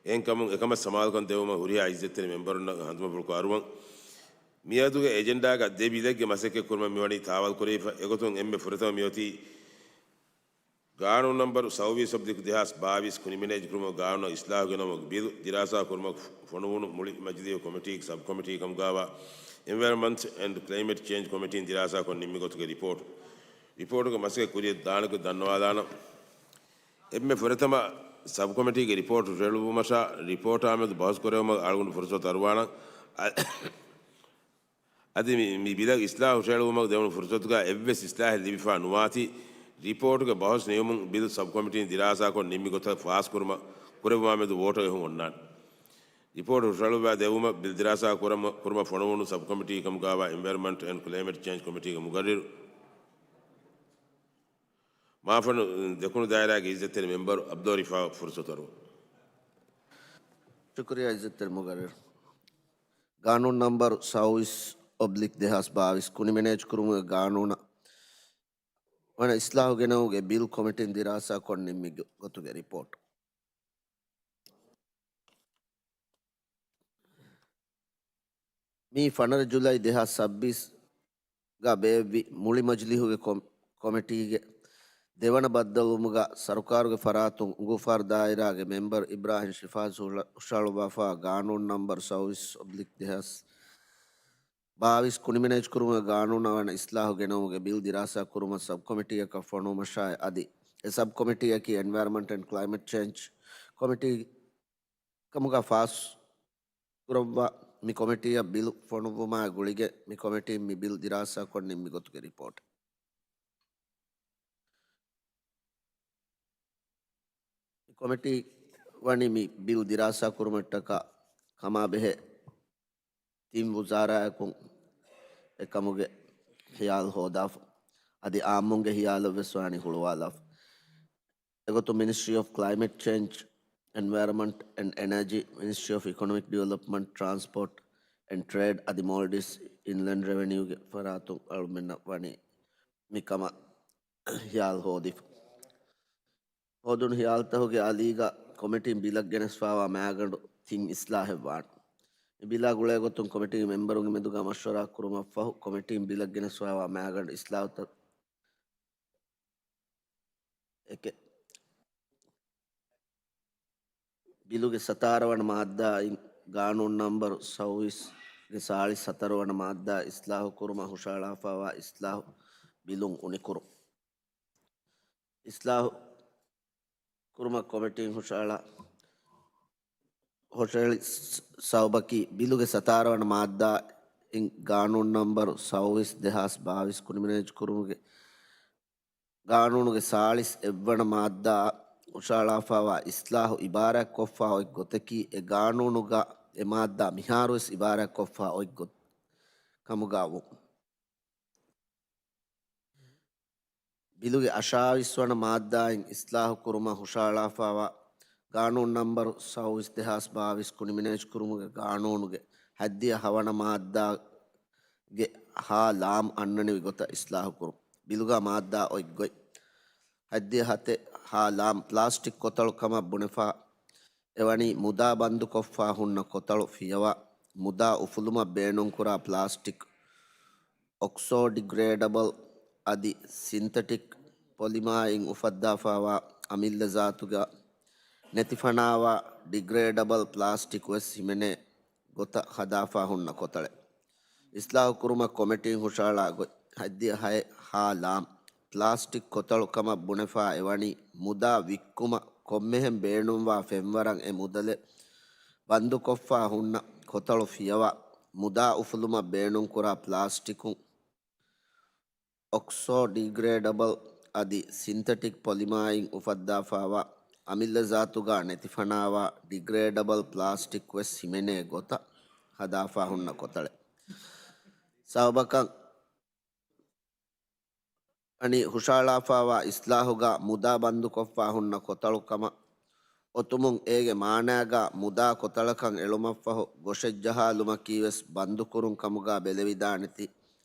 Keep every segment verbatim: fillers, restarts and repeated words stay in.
އެހެންކަމުން އެކަމަށް ސަމާލުކަން ދެއްވުމަށް ހުރިހާ އިއްޒަތްތެރި މެމްބަރުންނަށް ހަނދުމަފުޅު ކުރައްވަން. މިއަދުގެ އެޖެންޑާގަ ދެ ބިލެއްގެ މަސައްކަތް ކުރުމަށް މިވަނީ ތާވަލް ކުރެވިފަ. އެގޮތުން އެންމެ ފުރަތަމަ މިއޮތީ ގާނޫނު ނަންބަރު ސައުވީސް އޮބްލިކް ދެހާސް ބާވީސް ކުނިމެނޭޖް ކުރުމަށް ގާނޫނަށް އިސްލާހު ގެނައުމުގެ ބިލު ދިރާސާ ކުރުމަށް ފޮނުވުނު މުޅި މަޖިލީހު ކޮމިޓީގެ ސަބް ކޮމިޓީ ކަމުގާވާ އެންވަޔަރމަންޓް އެންޑް ކްލައިމެޓް ޗޭންޖް ކޮމިޓީން ދިރާސާކޮށް ނިންމި ގޮތުގެ ރިޕޯޓު. ރިޕޯޓުގެ މަސައްކަތް ކުރިއަށް ދާނެކަން ދަންނަވާލާނަން. އެންމެ ފުރަތަމަ ސަބް ކޮމިޓީގެ ރިޕޯޓު ހުށަހެޅުއްވުމަށާ ރިޕޯޓާމެދު ބަހުސް ކުރެއްވުމަށް އަޅުގަނޑު ފުރުސަތު އަރުވާނަން. އަދި މި، މި ބިލަށް އިސްލާހު ހުށަހެޅުއްވުމަށް ދެވުނު ފުރުސަތުގަ އެއްވެސް އިސްލާހެއް ލިބިފާ ނުވާތީ، ރިޕޯޓުގެ ބަހުސް ނިމުމުން ބިލު ސަބް ކޮމިޓީން ދިރާސާކޮށް ނިންމި ގޮތަށް ފާސް ކުރުމަށް ކުރެއްވުމާމެދު ވޯޓަށް އެހުން އޮންނާނެ. ރިޕޯޓު ހުށަހަޅުއްވާ ދެއްވުމަށް ބިލް ދިރާސާ ކުރަމަ، ކުރުމަށް ފޮނުވުނު ސަބް ކޮމިޓީ ކަމުގާވާ އެންވަޔަރމަންޓް އެންޑް ކްލައިމެޓް ޗޭންޖް ކޮމިޓީގެ މުގައްރިރު މާފަންނު ދެކުނު ދާއިރާގެ އިއްޒަތްތެރި މެމްބަރު އަބްދުލް ރިފާ ފުރުސަތު އަރުވަން. ޝުކުރިއްޔާ އިއްޒަތްތެރި މުގައްރިރު. ގާނޫނު ނަންބަރު ސައުވީސް އޮބްލިކް ދެހާސް ބާވީސް ކުނިމެނޭޖް ކުރުމުގެ ގާނޫނަށް ވަނަ އިސްލާހު ގެނައުމުގެ ބިލް ކޮމިޓީން ދިރާސާކޮށް ނިންމި ގޮ-، ގޮތުގެ ރިޕޯޓް. މީ ފަނަރަ ޖުލައި ދެހާސް ސައްބީސް ގަ ބޭއްވި މުޅި މަޖިލީހުގެ ކޮ-، ކޮމިޓީގެ ދެވަނަ ބައްދަލުވުމުގަ ސަރުކާރުގެ ފަރާތުން އުނގޫފާރު ދާއިރާގެ މެމްބަރު އިބްރާހިމް ޝިފާޒް ހުޅަ-، ހުށަހަޅުއްވާފާ ގާނޫނު ނަންބަރު ސައުވީސް އޮބްލިކް ދެހާސް ބާވީސް ކުނިމެނޭޖް ކުރުމުގެ ގާނޫނަށް ވަނަ އިސްލާހު ގެނައުމުގެ ބިލް ދިރާސާ ކުރުމަށް ސަބް ކޮމިޓީއަކަށް ފޮނުވުމަށާއި އަދި އެ ސަބް ކޮމިޓީއަކީ އެންވަޔަރމަންޓް އެންޑް ކްލައިމެޓް ޗޭންޖް ކޮމިޓީ ކަމުގަ ފާސް ކުރައްވާ މި ކޮމިޓީއަށް ބިލު ފޮނުއްވުމާ ގުޅިގެން މި ކޮމިޓީން މި ބިލް ދިރާސާކޮށް ނިންމި ގޮތުގެ ރިޕޯޓް. މި ކޮމިޓީ ވަނީ މި ބިލް ދިރާސާ ކުރުމަށްޓަކާ ކަމާ ބެހޭ ތިން ވުޒާރާއަކުން އެކަމުގެ ހިޔާލު ހޯދާފަ. އަދި އާއްމުންގެ ހިޔާލަށްވެސް ވާނީ ހުޅުވާލާފަ. އެގޮތުން މިނިސްޓްރީ އޮފް ކްލައިމެޓް ޗޭންޖް، އެންވަޔަރމަންޓް އެންޑް އެނަޖީ، މިނިސްޓްރީ އޮފް އިކޮނޮމިކް ޑިވެލޮޕްމަންޓް، ޓްރާންސްޕޯޓް އެންޑް ޓްރޭޑް އަދި މޯލްޑިވްސް އިންލެންޑް ރެވެނިއުގެ ފަރާތުން އަޅުމެންނަށް ވަނީ މިކަމަށް ހިޔާލު ހޯދިފަ. ހޯދުނު ހިޔާލުތަކުގެ އަލީގަ ކޮމިޓީން ބިލަށް ގެނެސްފާވާ މައިގަނޑު ތިން އިސްލާހެއް ވާނެ. މި ބިލާ ގުޅޭ ގޮތުން ކޮމިޓީގެ މެމްބަރުންގެ މެދުގަ މަޝްވަރާ ކުރުމަށްފަހު، ކޮމިޓީން ބިލަށް ގެނެސްފާވާ މައިގަނޑު އިސްލާހުތައް އެކެއް. ބިލުގެ ސަތާރަ ވަނަ މާއްދާއިން ގާނޫނު ނަންބަރު ސައުވީސްގެ ސާޅީސް ހަތަރު ވަނަ މާއްދާ އިސްލާހު ކުރުމަށް ހުށަހަޅާފާވާ އިސްލާހު ބިލުން އުނިކުރުން. އިސްލާހު ކުރުމަށް ކޮމިޓީން ހުށަހަޅާ، ހުށަހެޅި ސަ-، ސަބަބަކީ ބިލުގެ ސަތާރަ ވަނަ މާއްދާއިން ގާނޫނު ނަންބަރު ސައުވީސް ދެހާސް ބާވީސް ކުނިމެނޭޖް ކުރުމުގެ ގާނޫނުގެ ސާޅީސް އެއްވަނަ މާއްދާއަށް ހުށަހަޅާފާވާ އިސްލާހު އިބާރާތްކޮށްފާ އޮތް ގޮތަކީ، އެ ގާނޫނުގަ އެ މާއްދާ މިހާރުވެސް އިބާރާތްކޮށްފާ އޮތް ގޮތް ކަމުގަ ވުން. ބިލުގެ އަށާވީސް ވަނަ މާއްދާއިން އިސްލާހު ކުރުމަށް ހުށަހަޅާފާވާ ގާނޫނު ނަންބަރު ސައުވީސް ދެހާސް ބާވީސް ކުނިމެނޭޖް ކުރުމުގެ ގާނޫނުގެ ހަތްދިހަ ހަވަނަ މާއްދާގެ ހާ ލާމް އަންނަނިވި ގޮތަށް އިސްލާހު ކުރުން. ބިލުގަ މާއްދާ އޮތް ގޮތް. ހަތްދިހަ ހަތެއް ހާ ލާމް ޕްލާސްޓިކް ކޮތަޅު ކަމަށް ބުނެފާ އެވަނީ މުދާ ބަންދުކޮށްފާ ހުންނަ ކޮތަޅު ފިޔަވާ، މުދާ އުފުލުމަށް ބޭނުންކުރާ ޕްލާސްޓިކް، އޮކްސޯޑިގްރޭޑަބަލް އަދި ސިންތެޓިކް ޕޮލިމާއިން އުފައްދާފާވާ އަމިއްލަ ޒާތުގަ ނެތިފަނާވާ ޑިގްރޭޑަބަލް ޕްލާސްޓިކް ވެސް ހިމެނޭ ގޮތަށް ހަދާފާ ހުންނަ ކޮތަޅެއް. އިސްލާހު ކުރުމަށް ކޮމިޓީން ހުށަހަޅާ ގޮތް. ހަތްދިހަ ހައެއް ހާ ލާމް ޕްލާސްޓިކް ކޮތަޅު ކަމަށް ބުނެފާ އެވަނީ، މުދާ ވިއްކުމަށް ކޮންމެހެން ބޭނުންވާ ފެންވަރަށް އެ މުދަލެއް ބަންދުކޮށްފާ ހުންނަ ކޮތަޅު ފިޔަވާ، މުދާ އުފުލުމަށް ބޭނުންކުރާ ޕްލާސްޓިކުން، އޮކްސޯޑިގްރޭޑަބަލް އަދި ސިންތެޓިކް ޕޮލިމާއިން އުފައްދާފާވާ އަމިއްލަ ޒާތުގަ ނެތިފަނާވާ ޑިގްރޭޑަބަލް ޕްލާސްޓިކް ވެސް ހިމެނޭ ގޮތަށް ހަދާފާ ހުންނަ ކޮތަޅެއް. ސަބަބަކަށް އަނި ހުށަހަޅާފާވާ އިސްލާހުގަ މުދާ ބަންދުކޮށްފާ ހުންނަ ކޮތަޅު ކަމަށް އޮތުމުން އޭގެ މާނާގަ މުދާ ކޮތަޅަކަށް އެޅުމަށްފަހު ގޮށެއްޖަހާލުމަކީވެސް ބަންދުކުރުން ކަމުގަ ބެލެވިދާނެތީ،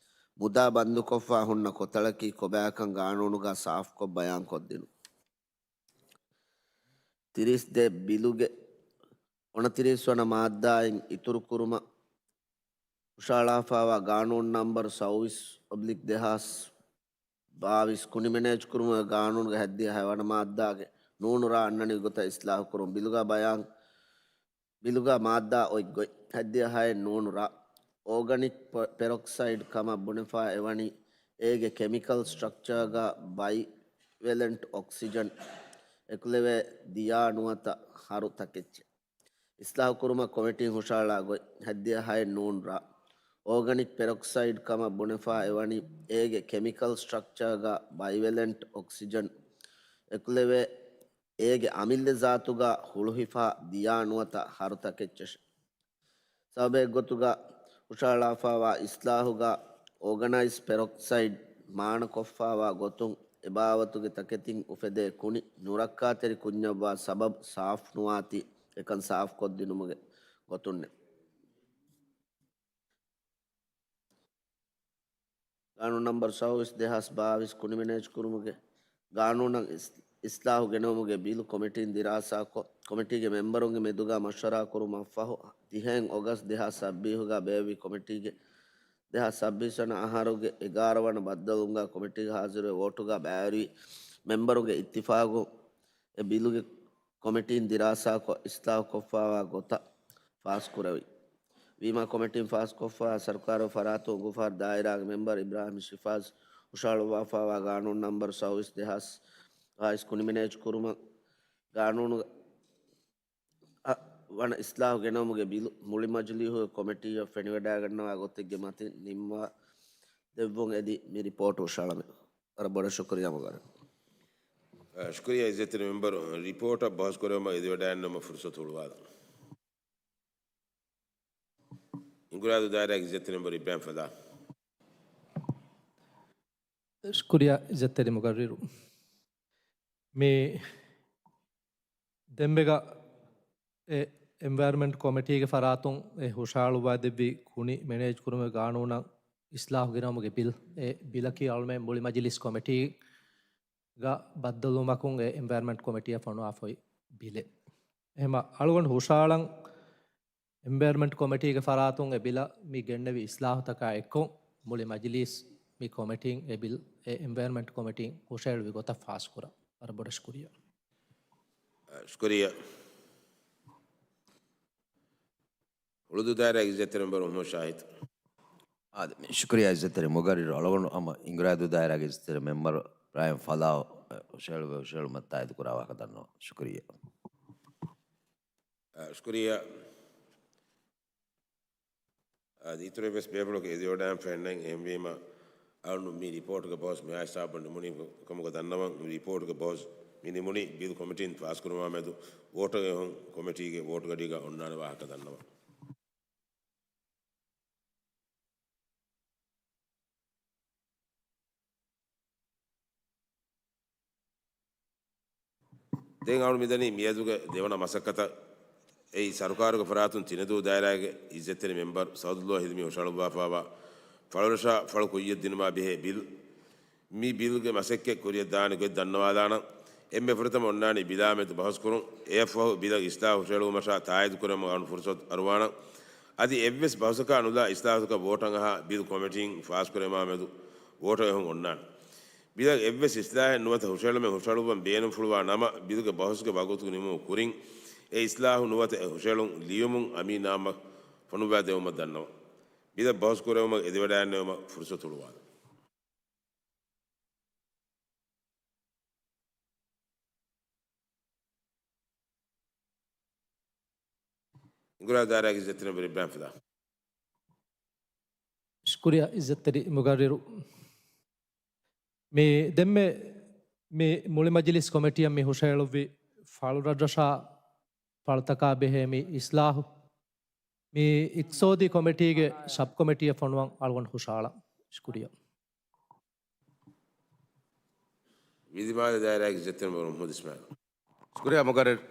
މުދާ ބަންދުކޮށްފާ ހުންނަ ކޮތަޅަކީ ކޮބާކަން ގާނޫނުގަ ސާފުކޮށް ބަޔާންކޮށްދިނުން. ތިރީސް ދެ ބިލުގެ އޮނަތިރީސް ވަނަ މާއްދާއިން އިތުރު ކުރުމަށް ހުށަހަޅާފައިވާ ގާނޫނު ނަމްބަރު ސައުވީސް އޮބްލިކް ދެހާސް ބާވީސް ކުނި މެނޭޖް ކުރުމުގެ ގާނޫނުގެ ހައްދިހަ ހަ ވަނަ މާއްދާގެ ނޫނު ރާ އަންނަނިވި ގޮތަށް އިސްލާހު ކުރުން. ބިލުގަ ބަޔާން، ބިލުގަ މާއްދާ އޮތް ގޮތް. ހައްދިހަ ހައެއް ނޫނު ރާ. އޯގަނިކް ޕެ-، ޕެރޮކްސައިޑް ކަމަށް ބުނެފަ އެވަނީ އޭގެ ކެމިކަލް ސްޓްރަކްޗާގަ ބައިވެލެންޓް އޮކްސިޖަން އެކުލެވޭ ދިޔާ ނުވަތަ ހަރު ތަކެއްޗެއް. އިސްލާހު ކުރުމަށް ކޮމިޓީން ހުށަހަޅާ ގޮތް. ހައްދިހަ ހައެއް ނޫނު ރާ. އޯގަނިކް ޕެރޮކްސައިޑް ކަމަށް ބުނެފަ އެވަނީ އޭގެ ކެމިކަލް ސްޓްރަކްޗާގަ ބައިވެލެންޓް އޮކްސިޖަން އެކުލެވޭ އޭގެ އަމިއްލަ ޒާތުގަ ހުޅުހިފާ ދިޔާ ނުވަތަ ހަރު ތަކެއްޗަށެ. ސަބަބެއްގޮތުގަ ހުށަހަޅާފައިވާ އިސްލާހުގަ އޯގަނައިޒް ޕެރޮކްސައިޑް މާނަކޮށްފައިވާ ގޮތުން އެބާވަތުގެ ތަކެތިން އުފެދޭ ކުނި ނުރައްކާތެރި ކުންޏަށްވާ ސަބަބު ސާފުނުވާތީ އެކަން ސާފުކޮށްދިނުމުގެ ގޮތުންނެ. ގާނޫނު ނަމްބަރު ސައުވީސް ދެހާސް ބާވީސް ކުނި މެނޭޖް ކުރުމުގެ ގާނޫނަށް އިސް-، އިސްލާހު ގެނައުމުގެ ބިލު ކޮމިޓީން ދިރާސާކޮށް، ކޮމިޓީގެ މެމްބަރުންގެ މެދުގަ މަޝްވަރާ ކުރުމަށްފަހު، ދިހައެއް އޮގަސްޓް ދެހާސް ސައްބީހުގަ ބޭއްވި ކޮމިޓީގެ ދެހާސް ސައްބީސް ވަނަ އަހަރުގެ އެގާރަ ވަނަ ބައްދަލުވުމުގަ ކޮމިޓީގަ ހާޒިރުވެ ވޯޓުގަ ބައިވެރިވި މެމްބަރުންގެ އިއްތިފާގުން އެ ބިލުގެ ކޮމިޓީން ދިރާސާކޮށް އިސްލާހުކޮށްފައިވާ ގޮތަށް ފާސްކުރެވި. ވީމާ ކޮމިޓީން ފާސްކޮށްފައި ސަރުކާރު ފަރާތުން އުނގޫފާރު ދާއިރާގެ މެމްބަރު އިބްރާހިމް ޝިފާޒް ހުށަހަޅުއްވާފައިވާ ގާނޫނު ނަމްބަރު ސައުވީސް ދެހާސް ހާސް ކުނި މެނޭޖް ކުރުމަށް ގާނޫނު އަށް ވަނަ އިސްލާހު ގެނައުމުގެ ބިލު މުޅި މަޖިލީހުގެ ކޮމިޓީއަށް ފެނިވަޑައިގަންނަވާ ގޮތެއްގެ މަތިން ނިންމާ ދެއްވުން އެދި މި ރިޕޯޓް ހުށަހަޅަމެ. ވަރަށް ބޮޑަށް ޝުކުރިއްޔާ މުގަރަރު. އަ، ޝުކުރިއްޔާ އިއްޒަތްތެރި މެމްބަރު، ރިޕޯޓަށް ބަހުސް ކުރެވުމަށް އެދިވަޑައިގަންނަވުމަށް ފުރުސަތު ހުޅުވާލަން. އިނގުރާދޫ ދާއިރާގެ އިއްޒަތްތެރި މެމްބަރު އިބްރާހިމް ފަލާ. ޝުކުރިއްޔާ އިއްޒަތްތެރި މުގައްރިރު. މި ދެންމެގަ އެ އެންވަޔަރަންމަންޓް ކޮމިޓީގެ ފަރާތުން އެ ހުށަހަޅުއްވާ ދެއްވި ކުނި މެނޭޖް ކުރުމުގެ ގާނޫނަށް އިސްލާހު ގެނައުމުގެ ބިލް، އެ ބިލަކީ އަޅުމެން މުޅި މަޖިލިސް ކޮމިޓީގަ ބައްދަލުވުމަކުން އެ އެންވަޔަރަންމަންޓް ކޮމިޓީއަށް ފޮނުވާފައި ބިލެއް. އެހެމަ އަޅުގަނޑު ހުށަހަޅަން އެންވަޔަރަންމަންޓް ކޮމިޓީގެ ފަރާތުން އެ ބިލަށް މި ގެންނެވި އިސްލާހުތަކާ އެއްކޮށް، މުޅި މަޖިލީސް މި ކޮމިޓީން އެ ބިލް އެ އެންވަޔަރަންމަންޓް ކޮމިޓީން ހުށަހެޅުވި ގޮތަށް ފާސްކުރަން. ވަރަށް ބޮޑަށް ޝުކުރިއްޔާ. ޝުކުރިއްޔާ. ހުޅުދޫ ދާއިރާގެ އިއްޒަތްތެރި މެމްބަރު މުހައްމަދު ޝާހިދު. އާދެ، ޝުކުރިއްޔާ އިއްޒަތްތެރި މުގައްރިރު. އަޅުގަނޑު ހަމަ އިނގުރާދޫ ދާއިރާގެ އިއްޒަތްތެރި މެމްބަރު އިބްރާހިމް ފަލާހު ހުށަހެޅުވެ ހުށަހެޅުމަށް ތާއީދު ކުރާ ވާހަކަ ދަންނަވަން. ޝުކުރިއްޔާ. އާ، ޝުކުރިއްޔާ. އާދެ، އިތުރަށް ވެސް ބޭފުޅަކު އެދިވަޑައިގެން ފެންނަން. އެހެންވީމަ، އަޅުގަނޑު މި ރިޕޯޓްގެ ބަހުސް މިހާ ހިސާބުން ނިމުނީ ކަމުގަ ދަންނަވަން. މި ރިޕޯޓްގެ ބަހުސް މި ނިމުނީ ބިލް ކޮމިޓީން ފާސްކުރުމާ މެދު ވޯޓަށް އެހުން ކޮމިޓީގެ ވޯޓުގަޑީގަ އޮންނާނެ ވާހަކަ ދަންނަވަން. ދެން އަޅު މިދަނީ މިއަދުގެ ދެވަނަ މަސައްކަތަށް. އެއީ ސަރުކާރުގެ ފަރާތުން ތިނެދޫ ދާއިރާގެ އިއްޒަތްތެރި މެމްބަރު ސައުދުއްލޯ ހިލްމީ ހުށަހަޅުއްވާފައިވާ ފަޅުރަށާ ފަޅު ކުއްޔަށް ދިނުމާ ބެހޭ ބިލް. މި ބިލްގެ މަސައްކަތް ކުރިއަށް ދާނެ ގޮތް ދަންނަވާލާނަން. އެންމެ ފުރަތަމަ އޮންނާނީ ބިލާ މެދު ބަހުސްކުރުން. އެއަށްފަހު ބިލަށް އިސްލާހު ހުށަހެޅުވުމަށާ ތާއީދު ކުރެވުމަށް އަޅުން ފުރުސަތު އަރުވާނަން. އަދި އެއްވެސް ބަހުސަކާ ނުލާ އިސްލާހުތަކަށް ވޯޓަށް އަހާ ބިލް ކޮމިޓީން ފާސްކުރެވުމާ މެދު ވޯޓަށް އެހުން އޮންނާނެ. ބިލަށް އެއްވެސް އިސްލާހެއް ނުވަތަ ހުށަހެޅުމެއް ހުށަހަޅުއްވަން ބޭނުންފުޅުވާ ނަމަ، ބިލުގެ ބަހުސްގެ ވަގުތު ނިމުމުގެ ކުރިން އެ އިސްލާހު ނުވަތަ އެ ހުށަހެޅުން ލިޔުމުން އަމީން އާއްމަށް ފޮނުއްވާދެވުމަށް ދަންނަވަން. ބިލަށް ބަހުސް ކުރެވުމަށް އެދިވަޑައިގެންނެވުމަށް ފުރުސަތު ހުޅުވާލަން. އިނގުރާދޫ ދާއިރާގެ އިއްޒަތްތެރި މެމްބަރު އިބްރާހިމް ފަލާ. ޝުކުރިއްޔާ އިއްޒަތްތެރި މުގައްރިރު. މި ދެންމެ މި މުޅި މަޖިލިސް ކޮމިޓީއަށް މި ހުށަހެޅުއްވި ފަޅުރަށްރަށާ ފަޅުތަކާ ބެހޭ މި އިސްލާހު މި އިޤްތިޞާދީ ކޮމިޓީގެ ސަބް ކޮމިޓީއަށް ފޮނުވަން އަޅުގަނޑު ހުށަހަޅަން. ޝުކުރިއްޔާ. ވިލިމާލެ ދާއިރާގެ އިއްޒަތްތެރި މެމްބަރު މުޙައްމަދު އިސްމާޢީލް. ޝުކުރިއްޔާ މުގައްރިރު.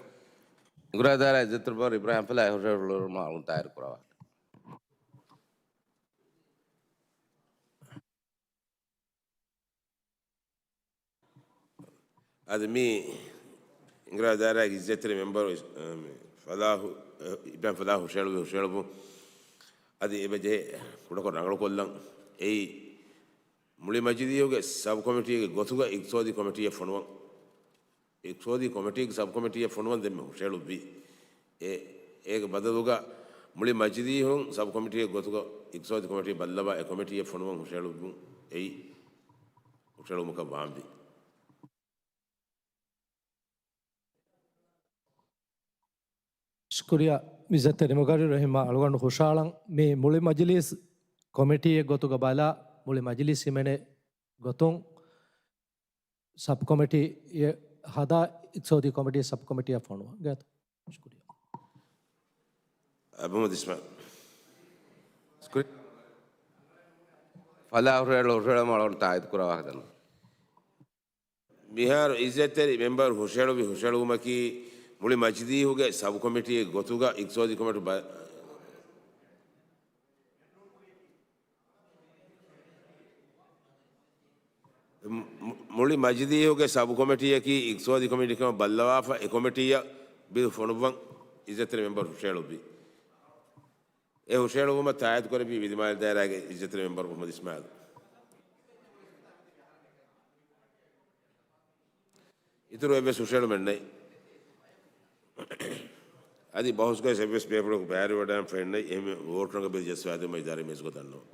އިނގުރާދޫ ދާއިރާގެ އިއްޒަތްތެރި މެމްބަރު އިބްރާހިމް ފަލާ ހުށަހެޅުމަށް އަޅުން ތާއީދު ކުރައްވާ. އަދި މި އިނގުރާދޫ ދާއިރާގެ އިއްޒަތްތެރި މެމްބަރު އިސް-، އަ، މި ފަލާހު، އިބްރާހިމް ފަލާހު ހުށަހެޅުއްވި ހުށަހެޅުއްވުން އަދި އެބަޖެހޭ ކުޑަކޮށް ރަނގަޅުކޮށްލަން. އެއީ، މުޅި މަޖިލީހުގެ ސަބް ކޮމިޓީގެ ގޮތުގަ އިޤްތިޞާދީ ކޮމިޓީއެއް ފޮނުވަން. އިޤްތިޞާދީ ކޮމިޓީގެ ސަބް ކޮމިޓީއެއް ފޮނުވަން ދެންމެ ހުށަހެޅުއްވީ. އެ، އޭގެ ބަދަލުގަ މުޅި މަޖިލީހުން ސަބް ކޮމިޓީގެ ގޮތުގަ އިޤްތިޞާދީ ކޮމިޓީ ބައްލަވާ އެ ކޮމިޓީއެއް ފޮނުވަން ހުށަހެޅުއްވުން. އެއީ، ހުށަހެޅުމަކަށް ވާންވީ. ޝުކުރިއްޔާ އިއްޒަތްތެރި މުގައްރިރު. އެހެންމާ އަޅުގަނޑު ހުށަހަޅަން މި މުޅި މަޖިލީސް ކޮމިޓީއެއް ގޮތުގަ ބަލާ، މުޅި މަޖިލީސް ހިމެނޭ ގޮތުން ސަބް ކޮމިޓީއެއް ހަދާ، އިޤްތިޞާދީ ކޮމިޓީ ސަބް ކޮމިޓީއަށް ފޮނުވަން. ގޭތޯ؟ ޝުކުރިއްޔާ. އަބުމަދިސްމާ. ޝުކުރިއްޔާ. ފަލާ ހުށަހެޅު، ހުށަހެޅުމަށް އަޅުގަނޑު ތާއީދު ކުރާ ވާހަކަ ދަންނަވަން. މިހާރު އިއްޒަތްތެރި މެމްބަރު ހުށަހެޅުއްވި ހުށަހެޅުއްވުމަކީ، މުޅި މަޖިލީހުގެ ސަބް ކޮމިޓީއެއް ގޮތުގަ އިޤްތިޞާދީ ކޮމިޓީ ބަ-، މު-، މު-، މުޅި މަޖިލީހުގެ ސަބް ކޮމިޓީއަކީ އިޤްތިޞާދީ ކޮމިޓީ ކަމަށް ބައްލަވާފަ، އެ ކޮމިޓީއަށް ބިލް ފޮނުއްވަން އިއްޒަތްތެރި މެމްބަރު ހުށަހެޅުއްވި. އެ ހުށަހެޅުއްވުމަށް ތާއީދު ކުރެއްވީ ވިލިމާލެ ދާއިރާގެ އިއްޒަތްތެރި މެމްބަރު މުޙައްމަދު އިސްމާއިލް. އިތުރު އެއްވެސް ހުށަހެޅުމެއް ނެތް. އަދި ބަހުސްގައި އެއްވެސް ބޭފުޅަކު ބައިވެރިވެވަޑައިގެން ފެންނައި، އެހެންވެ ވޯޓް ރަނގަޅު ބެލި ޖައްސަވާދެއްވުމަށް އިދާރީ މޭޒުގަ ދަންނަވަން.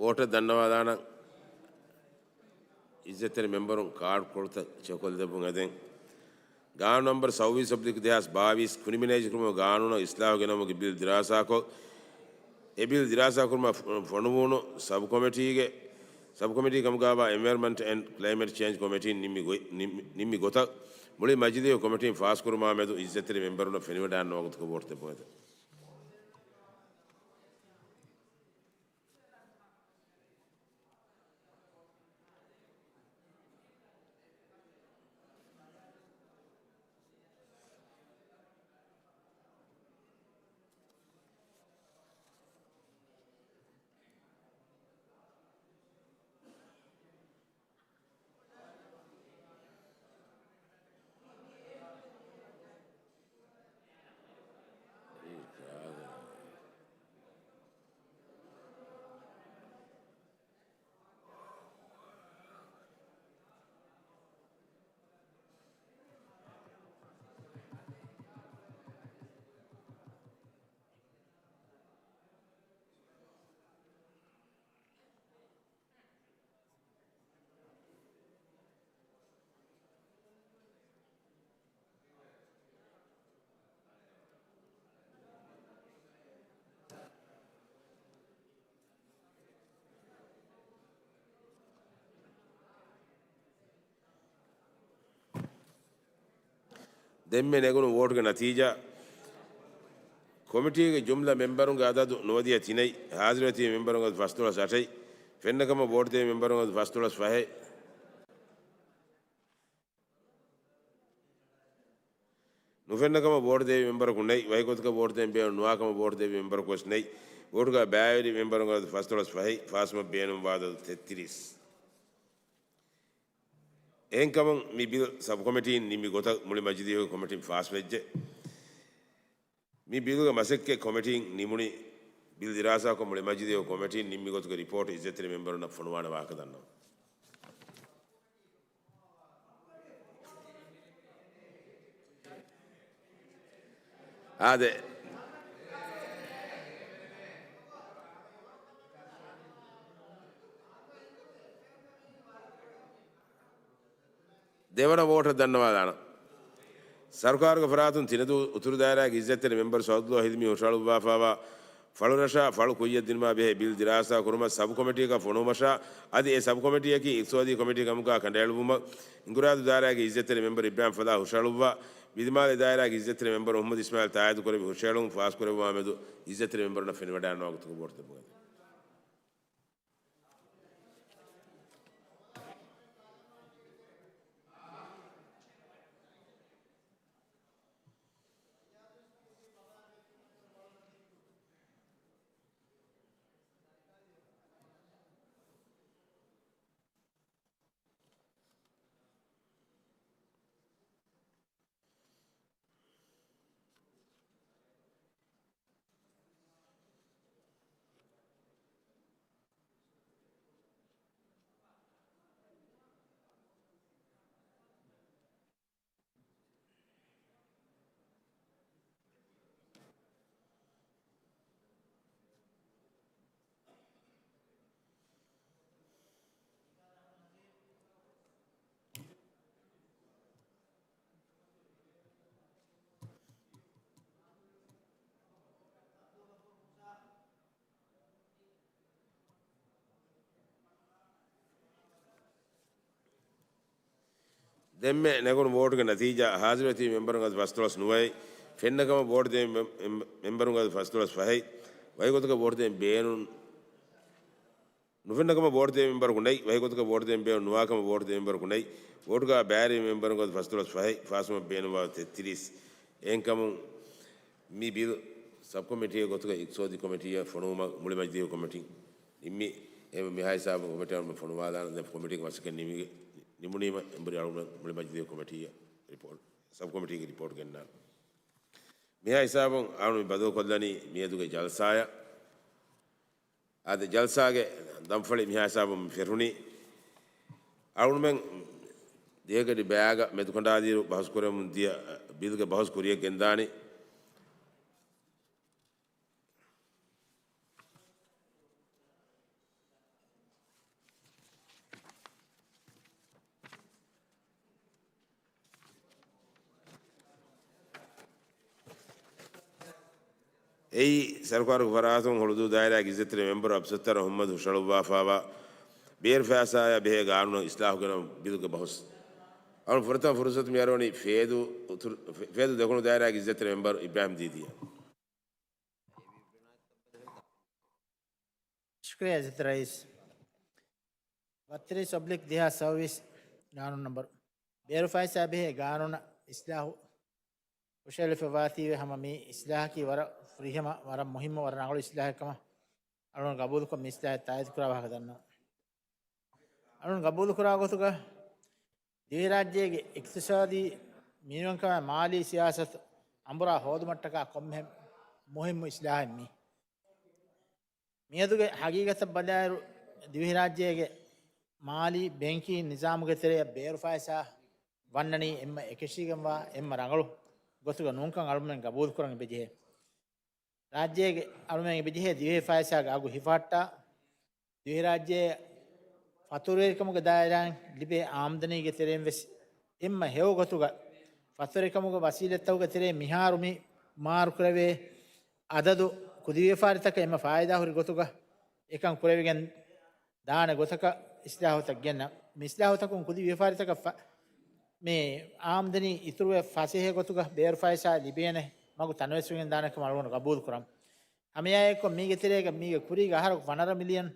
ވޯޓަށް ދަންނަވާލާނަން. އިއްޒަތްތެރި މެމްބަރުން ކާޑް ކޮޅުތައް ޗެކުކޮށްލަދެއްވުން އެދެން. ގާނޫނު ނަމްބަރު ސައުވީސް އޮބްލިކް ދެހާސް ބާވީސް ކުރިމިނޭޒްކުރުމުގެ ގާނޫނަށް އިސްލާހު ގެނައުމުގެ ބިލް ދިރާސާކޮށް، އެ ބިލް ދިރާސާކުރުމަށް ފޮ-، ފޮނުވުނު ސަބްކޮމިޓީގެ، ސަބްކޮމިޓީ ކަމުގައިވާ އެންވަޔަރަންމަންޓް އެންޑް ކްލައިމެޓް ޗޭންޖް ކޮމިޓީން ނިންމި ގޮތް، ނިންމި، ނިންމި ގޮތަށް މުޅި މަޖިލީހު ކޮމިޓީން ފާސްކުރުމާ މެދު އިއްޒަތްތެރި މެމްބަރުންނަށް ފެނިވަޑައިންނަވާ ގޮތަކަށް ވޯޓް ދެއްވުން އެދެން. ދެންމެ ނެގުނު ވޯޓުގެ ނަތީޖާ، ކޮމިޓީގެ ޖުމްލަ މެމްބަރުންގެ އަދަދު ނުވަދިހަ ތިނެއް، ހާޒިރުވެތި މެމްބަރުންގެ އަދަދު ފަސްދޮޅަސް އަޓެއް، ފެންނަކަމަށް ވޯޓު ދެވި މެމްބަރުންގެ އަދަދު ފަސްދޮޅަސް ފަހެއް، ނުފެންނަކަމަށް ވޯޓު ދެވި މެމްބަރަކު ނެތް، ވަކިގޮތަކަށް ވޯޓު ދޭން ބޭނުން ނުވާކަމަށް ވޯޓު ދެވި މެމްބަރަކު ވެސް ނެތް، ވޯޓުގަ ބައިވެރި މެމްބަރުންގެ އަދަދު ފަސްދޮޅަސް ފަހެއް، ފާސްވުމަށް ބޭނުންވާ އަދަދު ތެއްތިރީސް. އެހެންކަމުން މި ބިލް ސަބްކޮމިޓީން ނިންމި ގޮތަށް މުޅި މަޖިލީހުގެ ކޮމިޓީން ފާސްވެއްޖެ. މި ބިލުގެ މަސައްކަތް ކޮމިޓީން ނިމުނީ، ބިލް ދިރާސާކޮށް މުޅި މަޖިލީހު ކޮމިޓީން ނިންމި ގޮތުގެ ރިޕޯޓް އިއްޒަތްތެރި މެމްބަރުންނަށް ފޮނުވާނެ ވާހަކަ ދަންނަވަން. އާދެ. ދެވަނަ ވޯޓަށް ދަންނަވާލާނަން. ސަރުކާރުގެ ފަރާތުން ތިނަދޫ އުތުރު ދާއިރާގެ އިއްޒަތްތެރި މެމްބަރު ސައުދުލޯ ހިލްމީ ހުށަހަޅުއްވާފައިވާ ފަޅުރަށާ ފަޅު ކުއްޔަށް ދިނުމާ ބެހޭ ބިލް ދިރާސާ ކުރުމަށް ސަބްކޮމިޓީއަކަށް ފޮނުވުމަށާ އަދި އެ ސަބްކޮމިޓީއަކީ އިޤްތިޞާދީ ކޮމިޓީ ކަމުގަ ކަނޑައެޅުއްވުމަށް އިނގުރާދޫ ދާއިރާގެ އިއްޒަތްތެރި މެމްބަރު އިބްރާހިމް ފަލާ ހުށަހަޅުއްވާ، ވިލިމާލެ ދާއިރާގެ އިއްޒަތްތެރި މެމްބަރު މުޙައްމަދު އިސްމާއިލް ތާއީދު ކުރެއްވި ހުށަހެޅުން ފާސްކުރެއްވުމާ މެދު އިއްޒަތްތެރި މެމްބަރުންނަށް ފެނިވަޑައިގަންނަވާ ގޮތަކަށް ވޯޓު ދެއްވުން. ދެންމެ ނެގުނު ވޯޓުގެ ނަތީޖާ، ހާޒިރުވެތި މެމްބަރުން އަދަދު ފަސްދޮޅަސް ނުވައެއް، ފެންނަކަމަށް ވޯޓު ދެވި މެ-، މެ-، މެމްބަރުން އަދަދު ފަސްދޮޅަސް ފަހެއް، ވަކިގޮތަކަށް ވޯޓު ދޭން ބޭނުން، ނުފެންނަކަމަށް ވޯޓު ދެވި މެމްބަރަކު ނެތް، ވަކިގޮތަކަށް ވޯޓު ދޭން ބޭނުން ނުވާކަމަށް ވޯޓު ދެވި މެމްބަރަކު ނެތް، ވޯޓުގަ ބައިވެރި މެމްބަރުން އަދަދު ފަސްދޮޅަސް ފަހެއް، ފާސްވުމަށް ބޭނުންވާ ތެއްތިރީސް. އެހެންކަމުން، މި ބިލް ސަބްކޮމިޓީގެ ގޮތުގަ އިޤްތިޞާދީ ކޮމިޓީއަށް ފޮނުވުމަށް މުޅި މަޖިލީހު ކޮމިޓީން ނިންމި. އެހެންވެ މިހާ ހިސާބުން ކޮމިޓީ އަޅުގަނޑު ފޮނުވާލާނަން. ދެން ކޮމިޓީގެ މަސައްކަތް ނިމިގެ-، ނިމުނީމަ އެނބުރި އަޅުގަނޑު މުޅި މަޖިލީހު ކޮމިޓީއަށް ރިޕޯޓް، ސަބްކޮމިޓީގެ ރިޕޯޓް ގެންނާނެ. މިހާ ހިސާބުން އަޅުގަނޑު މި ބަދަލުކޮށްލަނީ މިއަދުގެ ޖަލްސާއަށް. އާދެ، ޖަލްސާގެ ދަންފަޅި މިހާ ހިސާބުން ފެށުނީ. އަޅުގަނޑުމެން ދިހަގަޑި ބަޔާގަ މެދުކަނޑާލިއިރު ބަހުސް ކުރަމުން ދިޔަ ބިލްގެ ބަހުސް ކުރިޔަށް ގެންދާނީ. އެއީ، ސަރުކާރުގެ ފަރާތުން ހުޅުދޫ ދާއިރާގެ އިއްޒަތްތެރި މެމްބަރު އަބްސައްތާރު އަޙްމަދު ހުށަހަޅުއްވާފާވާ ބޭރު ފައިސާއާ ބެހޭ ގާނޫނަށް އިސްލާހު ގެނައުން ބިލުގެ ބަހުސް. އަޅުން ފުރަތަމަ ފުރުސަތު މިއަރުވަނީ ފޭދޫ އުތުރު، ފޭދޫ ދެކުނު ދާއިރާގެ އިއްޒަތްތެރި މެމްބަރު އިބްރާހިމް ދީދީއަށް. ޝުކުރިއްޔާ އިއްޒަތްތެރި ރައީސް. ބައްތިރީސް އޮބްލިކް ދެހާސް ސައުވީސް ގާނޫނު ނަންބަރު. ބޭރު ފައިސާ ބެހޭ ގާނޫނަށް އިސްލާހު ހުށަހެޅިފައިވާތީވެ ހަމަ މި އިސްލާހަކީ ވަރަށް ފުރިހަމަ، ވަރަށް މުހިއްމު، ވަރަށް ރަނގަޅު އިސްލާހެއް ކަމަށް އަޅުން ގަބޫލުކޮށް މި އިސްލާހަށް ތާއީދު ކުރާ ވާހަކަ ދަންނަވަން. އަޅުން ގަބޫލުކުރާ ގޮތުގަ ދިވެހިރާއްޖޭގެ އިޤްތިޞާދީ މިނިވަންކަމާއި މާލީ ސިޔާސަތު އަނބުރާ ހޯދުމަށްޓަކާ ކޮންމެހެން މުހިއްމު އިސްލާހެއް މީ. މިއަދުގެ ހަގީގަތަށް ބަލާއިރު، ދިވެހިރާއްޖޭގެ މާލީ ބޭންކިން ނިޒާމުގެ ތެރެއަށް ބޭރު ފައިސާ ވަންނަނީ އެންމެ އެކަށީގެންވާ، އެންމެ ރަނގަޅު ގޮތުގަ ނޫންކަން އަޅުމެން ގަބޫލުކުރަން އެބަޖެހޭ. ރާއްޖޭގެ އަޅުމެން އެބަޖެހޭ ދިވެހި ފައިސާގެ އަގު ހިފަހައްޓާ، ދިވެހިރާއްޖެ ފަތުރުވެރިކަމުގެ ދާއިރާއިން ލިބޭ އާމްދަނީގެ ތެރެއިން ވެސް އެންމެ ހެޔޮ ގޮތުގަ ފަތުރުވެރިކަމުގެ ވަސީލަތްތަކުގެ ތެރޭ މިހާރު މި މާރުކުރެވޭ އަދަދު ކުދިވިޔަފާރިތަކަށް އެންމެ ފާއިދާހުރި ގޮތުގަ އެކަން ކުރެވިގެން ދާނެ ގޮތަކަށް އިސްލާހުތައް ގެންނަ. މި އިސްލާހުތަކުން ކުދި ވިޔަފާރިތަކަށް ފަ-، މި އާމްދަނީ އިތުރުވެ ފަސޭހަ ގޮތުގަ ބޭރު ފައިސާ ލިބޭނެ މަގު ތަނަވަސްވެގެން ދާނެ ކަމަށް އަޅުގަނޑު ގަބޫލު ކުރަން. ހަމައެއާއެކު މީގެ ތެރޭގަ މީގެ ކުރީގަ އަހަރަކު ފަނަރަ މިލިއަން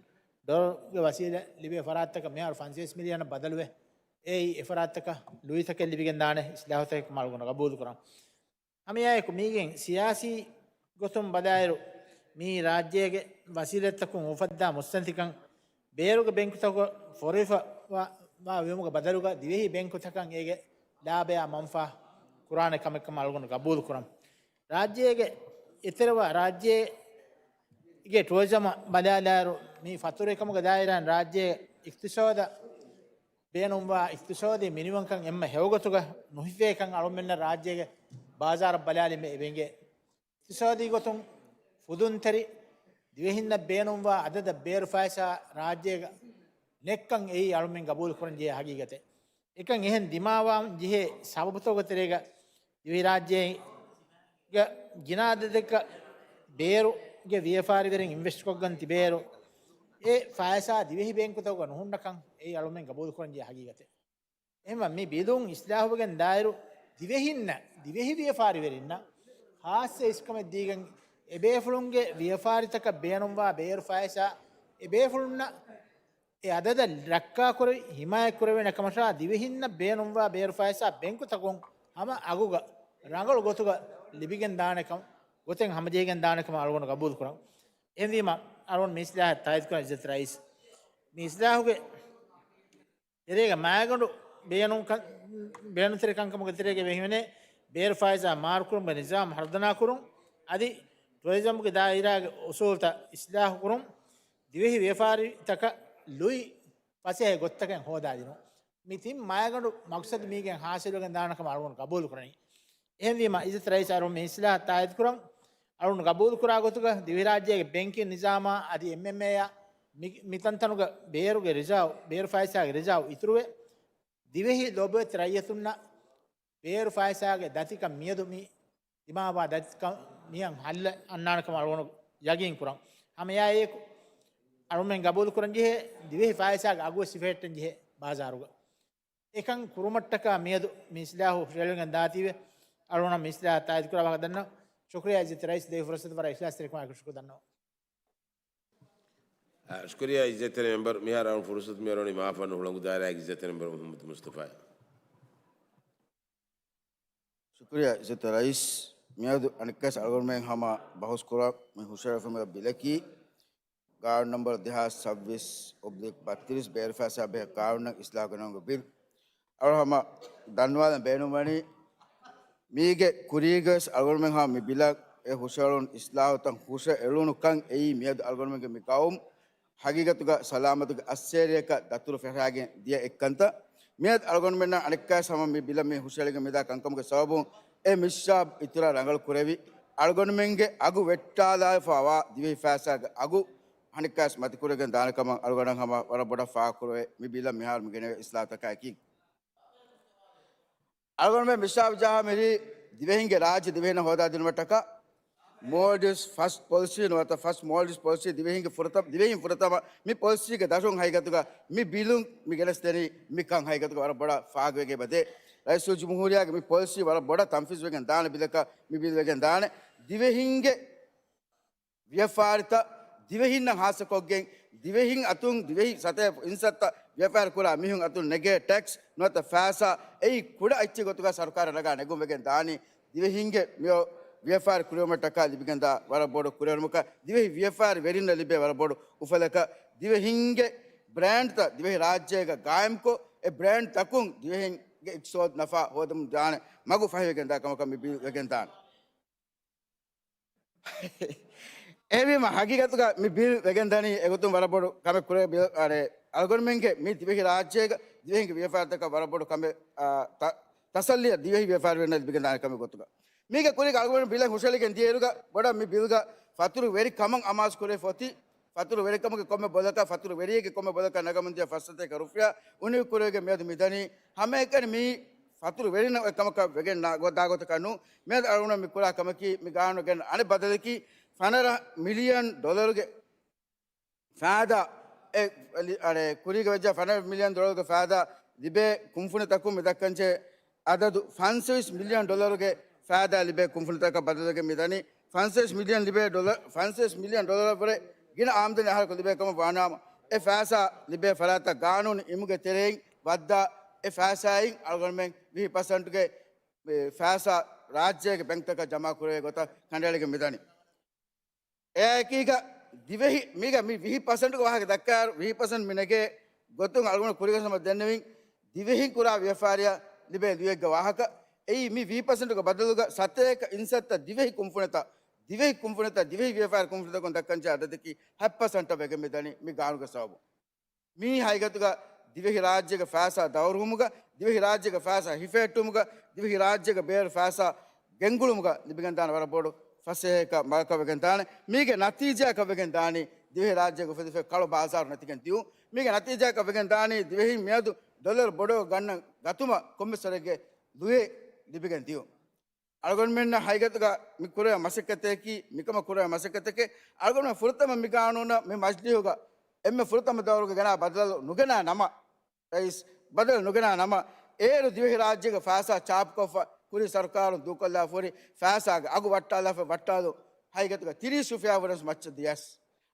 ޑޮލަރުގެ ވަސީލަ ލިބޭ ފަރާތްތަކަށް މިހާރު ފަންސަވީސް މިލިއަނަށް ބަދަލުވެ، އެއީ އެ ފަރާތްތަކަށް ލުއިތަކެއް ލިބިގެން ދާނެ އިސްލާހުތަކެއް ކަމަށް އަޅުގަނޑު ގަބޫލު ކުރަން. ހަމައެއާއެކު މީގެން ސިޔާސީ ގޮތުން ބަލާއިރު، މިއީ ރާއްޖޭގެ ވަސީލަތްތަކުން އުފައްދާ މުއްސަނދިކަން ބޭރުގެ ބެންކުތަކަށް ފޮރުވިފަ ވާ، ވާ ވީމުގެ ބަދަލުގަ ދިވެހި ބެންކުތަކަށް އޭގެ ލާބަޔާ މަންފާ ކުރާނެ ކަމެއް ކަމަށް އަޅުގަނޑު ގަބޫލު ކުރަން. ރާއްޖޭގެ އެތެރެވާ ރާއްޖޭގެ ޓުއަރިޒަމަށް ބަލާލާއިރު، މި ފަތުރުވެރިކަމުގެ ދާއިރާއިން ރާއްޖޭ އިޤްތިޞާދަށް ބޭނުންވާ އިޤްތިޞާދީ މިނިވަންކަން އެންމެ ހެޔޮގޮތުގަ ނުހިފޭކަން އަޅުމެންނަށް ރާއްޖޭގެ ބާޒާރަށް ބަލާލީމަ އެބައިނގޭ. އިޤްތިޞާދީ ގޮތުން ފުދުންތެރި ދިވެހިންނަށް ބޭނުންވާ އަދަދަށް ބޭރު ފައިސާ ރާއްޖޭގަ ނެއްކަން އެއީ އަޅުމެން ގަބޫލު ކުރަން ޖެހޭ ހަގީގަތެއް. އެކަން އެހެން ދިމާވާން ޖެހޭ ސަބަބުތަކުގެ ތެރޭގަ ދިވެހިރާއްޖޭގަ ގިނަ އަދަދަކަށް ބޭރުގެ ވިޔަފާރިވެރިން އިންވެސްޓްކޮށްގެން ތިބޭއިރު، އެ ފައިސާ ދިވެހި ބޭންކުތަކުގަ ނުހުންނަކަން އެއީ އަޅުމެން ގަބޫލުކުރަން ޖެހޭ ހަގީގަތެއް. އެހެންވެ، މި ބިލުން އިސްލާހުވެގެން ދާއިރު، ދިވެހިންނަށް، ދިވެހި ވިޔަފާރިވެރިންނަށް ޚާއްޞަ އިސްކަމެއް ދީގެން، އެބޭފުޅުންގެ ވިޔަފާރިތަކަށް ބޭނުންވާ ބޭރު ފައިސާ އެބޭފުޅުންނަށް އެ އަދަދަށް ރައްކާކުރެވި ހިމާޔަތްކުރެވޭނެ ކަމަށާ، ދިވެހިންނަށް ބޭނުންވާ ބޭރު ފައިސާ ބެންކުތަކުން ހަމަ އަގުގަ ރަނގަޅު ގޮތުގަ ލިބިގެން ދާނެ ކަމަށް، ގޮތެއް ހަމަޖެހިގެން ދާނެ ކަމަށް އަޅުގަނޑު ގަބޫލު ކުރަން. އެހެންވީމަ، އަޅުގަނޑު މި އިސްލާހަށް ތާއީދު ކުރަން އިއްޒަތް ރައީސް. މި އިސްލާހުގެ ތެރޭގަ މާގަނޑު ބޭނުންކަން، ބޭނުންތެރިކަންކަމުގެ ތެރޭގަ ވެހިވެނޭ ބޭރު ފައިސާ މާރުކުރުމުގެ ނިޒާމް ހަރުދަނާކުރުން، އަދި ޓުއަރިޒަމްގެ ދާއިރާގެ އުސޫލްތައް އިސްލާހުކުރުން، ދިވެހި ވިޔަފާރިތަކަށް ލުއި ފަސޭހަ ގޮތްތަކެއް ހޯދާދިނުން. މި ތިން މާގަނޑު މަގްސަދު މީގެން ހާސިލުވެގެން ދާނެ ކަމަށް އަޅުގަނޑު ގަބޫލު ކުރަނީ. އެހެންވީމަ، އިއްޒަތް ރައީސް އަޅުގަނޑު މި އިސްލާހަށް ތާއީދު ކުރަން. އަޅުގަނޑު ގަބޫލުކުރާ ގޮތުގަ ދިވެހިރާއްޖޭގެ ބެންކިން ނިޒާމާ އަދި އެމްއެމްއޭއާ މި، މިތަންތަނުގަ ބޭރުގެ ރިޒާވް، ބޭރު ފައިސާގެ ރިޒާވް އިތުރުވެ، ދިވެހި ލޯބިވެތި ރައްޔިތުންނަށް ބޭރު ފައިސާގެ ދަތިކަން މިއަދު މި ދިމާވާ ދަތިކަން މިއަށް ހައްލެއް އަންނާނެ ކަމަށް އަޅުގަނޑު ޔަގީން ކުރަން. ހަމައެއާއެކު އަޅުމެން ގަބޫލު ކުރަން ޖެހޭ ދިވެހި ފައިސާގެ އަގުވެސް ހިފެހެއްޓެން ޖެހޭ ބާޒާރުގަ. އެކަން ކުރުމަށްޓަކާ މިއަދު މި އިސްލާހު ހުށަހެޅިގެން ދާތީވެ، އަޅުގަނޑަށް މި އިސްލާހަށް ތާއީދު ކުރާ ވާހަކަ ދަންނަވަން. ޝުކުރިއްޔާ އިއްޒަތް ރައީސް، ދިވެހި ފުރުސަތު ވަރަށް އިޚްލާޞްތެރިކަމާއެކު ޝުކުރު ދަންނަވަން. އާ، ޝުކުރިއްޔާ އިއްޒަތްތެރި މެމްބަރު، މިހާރު އަޅުން ފުރުސަތު މިއަރުވަނީ މާފަންނު ހުޅަނގު ދާއިރާގެ އިއްޒަތްތެރި މެމްބަރު މުޙައްމަދު މުޞްޠަފާއަށް. ޝުކުރިއްޔާ އިއްޒަތްތެރި ރައީސް، މިއަދު އަނެއްކާވެސް އަޅުގަނޑުމެން ހަމަ ބަހުސް ކުރަން މި ހުށަހެޅިފައިވާ ބިލަކީ، ގާނޫނު ނަންބަރު ދެހާސް ސައުވީސް އޮބްލިކް ބައްތިރީސް ބޭރު ފައިސާ ބެހޭ ގާނޫނަށް އިސްލާހު ގެނައުމުގެ ބިލް. އަޅު ހަމަ ދަންނަވާލަން ބޭނުންވަނީ، މީގެ ކުރީގަވެސް އަޅުގަނޑުމެން ހަމަ މި ބިލަށް އެ ހުށަހެޅުނު އިސްލާހުތައް ހުށައެޅުނު ކަން އެއީ މިއަދު އަޅުގަނޑުމެންގެ މި ގައުމު ހަގީގަތުގަ ސަލާމަތުގެ އައްސޭރިއަކަށް ދަތުރު ފެށާގެން ދިޔަ އެއްކަންތައް. މިއަދު އަޅުގަނޑުމެންނަށް އަނެއްކާވެސް ހަމަ މި ބިލަށް މި ހުށަހެޅިގެން މިދާ ކަންކަމުގެ ސަބަބުން އެ މިސްރާބް އިތުރާ ރަނގަޅު ކުރެވި، އަޅުގަނޑުމެންގެ އަގު ވެއްޓާލާފައިވާ ދިވެހި ފައިސާގެ އަގު އަނެއްކާވެސް މަތިކުރެވިގެން ދާނެ ކަމަށް އަޅުގަނޑަށް ހަމަ ވަރަށް ބޮޑަށް ފާހަގަކުރެވޭ. މި ބިލަށް މިހާރު މި ގެނެވޭ އިސްލާހުތަކާއެކީ، އަޅުގަނޑުމެން މިސްރާބް ޖަހާ މިރީ ދިވެހިންގެ ރާއްޖެ ދިވެހިންނަށް ހޯދާދިނުމަށްޓަކާ، މޯލްޑިވްސް ފަސްޓް ޕޮލިސީ ނުވަތަ ފަސްޓް މޯލްޑިވްސް ޕޮލިސީ ދިވެހިންގެ ފުރަތަމަ، ދިވެހިން ފުރަތަމަ މި ޕޮލިސީގެ ދަށުން ހަގީގަތުގަ މި ބިލުން މި ގެނެސްދެނީ މިކަން ހަގީގަތުގަ ވަރަށް ބޮޑަށް ފާހަގަވެގެން އެބަދޭ. ރައީސުލްޖުމްހޫރިއްޔާގެ މި ޕޮލިސީ ވަރަށް ބޮޑަށް ތަންފީޒުވެގެން ދާނެ ބިލަކަށް މި ބިލް ވެގެން ދާނެ. ދިވެހިންގެ ވިޔަފާރިތައް ދިވެހިންނަށް ހާއްސަކޮށްގެން ދިވެހިން އަތުން ދިވެހި ސަތޭކަ އިންސައްތަ ވިޔަފާރި ކުރާ މީހުން އަތުން ނެގޭ ޓެކްސް ނުވަތަ ފައިސާ އެއީ ކުޑަ އެއްޗެއް ގޮތުގަ ސަރުކާރަށް ނަގާ ނެގުން ވެގެން ދާނީ. ދިވެހިންގެ މި ވިޔަފާރި ކުރިއެރުމަށްޓަކާ ލިބިގެންދާ ވަރަށް ބޮޑު ކުރިއެރުމަކަށް، ދިވެހި ވިޔަފާރި ވެރިންނަށް ލިބޭ ވަރަށް ބޮޑު އުފަލަކަށް، ދިވެހިންގެ ބްރޭންޑްތައް ދިވެހި ރާއްޖޭގަ ގާއިމްކޮށް، އެ ބްރޭންޑްތަކުން ދިވެހިންގެ އިޤްތިޞާދަށް ނަފާ ހޯދަމުން ދާނެ މަގު ފަހިވެގެންދާ ކަމަކަށް މި ބިލް ވެގެންދާނެ. އެހެންވީމަ، ހަގީގަތުގަ މި ބިލް ވެގެންދަނީ އެގޮތުން ވަރަށް ބޮޑު ކަމެއް ކުރޭ ބިލް، އަޅުގަނޑުމެންގެ މި ދިވެހި ރާއްޖޭގަ ދިވެހިންގެ ވިޔަފާރިތަކަށް ވަރަށް ބޮޑު ކަމެއް، އާ، ތަ-، ތަސައްލީއަށް ދިވެހި ވިޔަފާރިވެރިންނަށް ލިބިގެންދާނެ ކަމެއް ގޮތުގަ. މީގެ ކުރީގަ އަޅުގަނޑު ބިލެއް ހުށަހެޅިގެން ދިޔައިރުގަ ބޮޑަށް މި ބިލްގަ ފަތުރު ވެރި ކަމަށް އަމާޒު ކުރޭ ފޮތި، ފަތުރު ވެރިކަމުގެ ކޮންމެ ބޮލަކަށް، ފަތުރު ވެރިއެއްގެ ކޮންމެ ބޮލަކަށް ނަގަމުން ދިޔަ ފަސް ސަތޭކަ ރުފިޔާ އުނިވި ކުރެވިގެން މިއަދު މިދަނީ. ހަމައެކަނި މި ފަތުރު ވެރިންނަށް އޮތް ކަމަކަށް ވެގެން ނާ-، ގޮ-، ދާ ގޮތަކަށް ނޫން. މިއަދު އަޅުގަނޑު މި ކުރާ ކަމަކީ، މި ގާނޫނަށް ގެން އަނެއް ބަދަލަކީ، ފަނަރަ މިލިއަން ޑޮލަރުގެ ފައިދާ، އެ، އަޅެ، ކުރީގަ ވެއްޖެ ފަނަރަ މިލިއަން ޑޮލަރުގެ ފައިދާ ލިބޭ ކުންފުނިތަކުން މި ދައްކަންޖެހޭ އަދަދު ފަންސަވީސް މިލިއަން ޑޮލަރުގެ ފައިދާ ލިބޭ ކުންފުނިތަކަށް ބަދަލުވެގެން މިދަނީ. ފަންސަވީސް މިލިއަން ލިބޭ ޑޮލަރ، ފަންސަވީސް މިލިއަން ޑޮލަރަށްވުރެ ގިނަ އާމްދަނީ އަހަރަކު ލިބޭ ކަމަށް ވާނަމަ، އެ ފައިސާ ލިބޭ ފަރާތަށް ގާނޫނު އިމުގެ ތެރެއިން ވައްދާ އެ ފައިސާއިން އަޅުގަނޑުމެން ވިހި ޕަސެންޓުގެ ފައިސާ ރާއްޖޭގެ ބެންކްތަކަށް ޖަމާކުރެވޭ ގޮތަށް ކަނޑައެޅިގެން މިދަނީ. އެއާއެކީގަ ދިވެހި، މީގަ މި ވިހި ޕަސެންޓުގެ ވާހަކަ ދައްކާއިރު، ވިހި ޕަސެންޓް މި ނެގޭ ގޮތުން އަޅުގަނޑު ކުރިގަސް ހަމަ ދެންނެވިން، ދިވެހިން ކުރާ ވިޔަފާރިއަށް ލިބޭ ލުޔެއްގެ ވާހަކަ. އެއީ މި ވިހި ޕަސެންޓުގެ ބަދަލުގަ ސަތޭކަ އިންސައްތަ ދިވެހި ކުންފުނިތައް، ދިވެހި ކުންފުނިތައް، ދިވެހި ވިޔަފާރި ކުންފުނިތަކުން ދައްކަންޖެހޭ އަދަދަކީ ހަތް ޕަސެންޓަށް ވެގެން މިދަނީ މި ގާނޫނުގެ ސަބަބުން. މި ހަގީގަތުގަ ދިވެހި ރާއްޖޭގެ ފައިސާ ދައުރުވުމުގަ، ދިވެހި ރާއްޖޭގެ ފައިސާ ހިފެހެއްޓުމުގަ، ދިވެހި ރާއްޖޭގެ ބޭރު ފައިސާ ގެންގުޅުމުގަ ލިބިގެންދާނެ ވަރަށް ބޮޑު ފަސޭހައަކަށް މަގަކަށް ވެގެންދާނެ. މީގެ ނަތީޖާއަކަށް ވެގެންދާނީ ދިވެހި ރާއްޖޭގެ އުފެދިފައި ކަޅު ބާޒާރު ނެތިގެން ދިޔުން. މީގެ ނަތީޖާއަކަށް ވެގެންދާނީ ދިވެހިން މިއަދު ޑޮލަރު ބޮޑުވެ ގަންނަން ގަތުމަށް ކޮންމެސް ވަރެއްގެ ލުޔެއް ލިބިގެން ދިޔުން. އަޅުގަނޑުމެންނަށް ހަގީގަތުގަ މި ކުރެވޭ މަސައްކަތަކީ، މިކަމަށް ކުރެވޭ މަސައްކަތަކީ، އަޅުގަނޑުމެން ފުރަތަމަ މި ގާނޫނަށް މި މަޖިލީހުގަ އެންމެ ފުރަތަމަ ދައުރުގަ ގެނާ ބަދަލު ނުގެނާ ނަމަ، ރައީސް ބަދަލު ނުގެނާ ނަމަ، އޭރު ދިވެހި ރާއްޖޭގެ ފައިސާ ޗާޕުކޮށްފަ ކުރި ސަރުކާރުން ދޫކޮށްލާފަ ހުރި ފައިސާގެ އަގު ވައްޓާލާފަ ވައްޓާލުން ހަގީގަތުގަ ތިރީސް ރުފިޔާ ވުރެސް މައްޗަށް ދިޔަސް،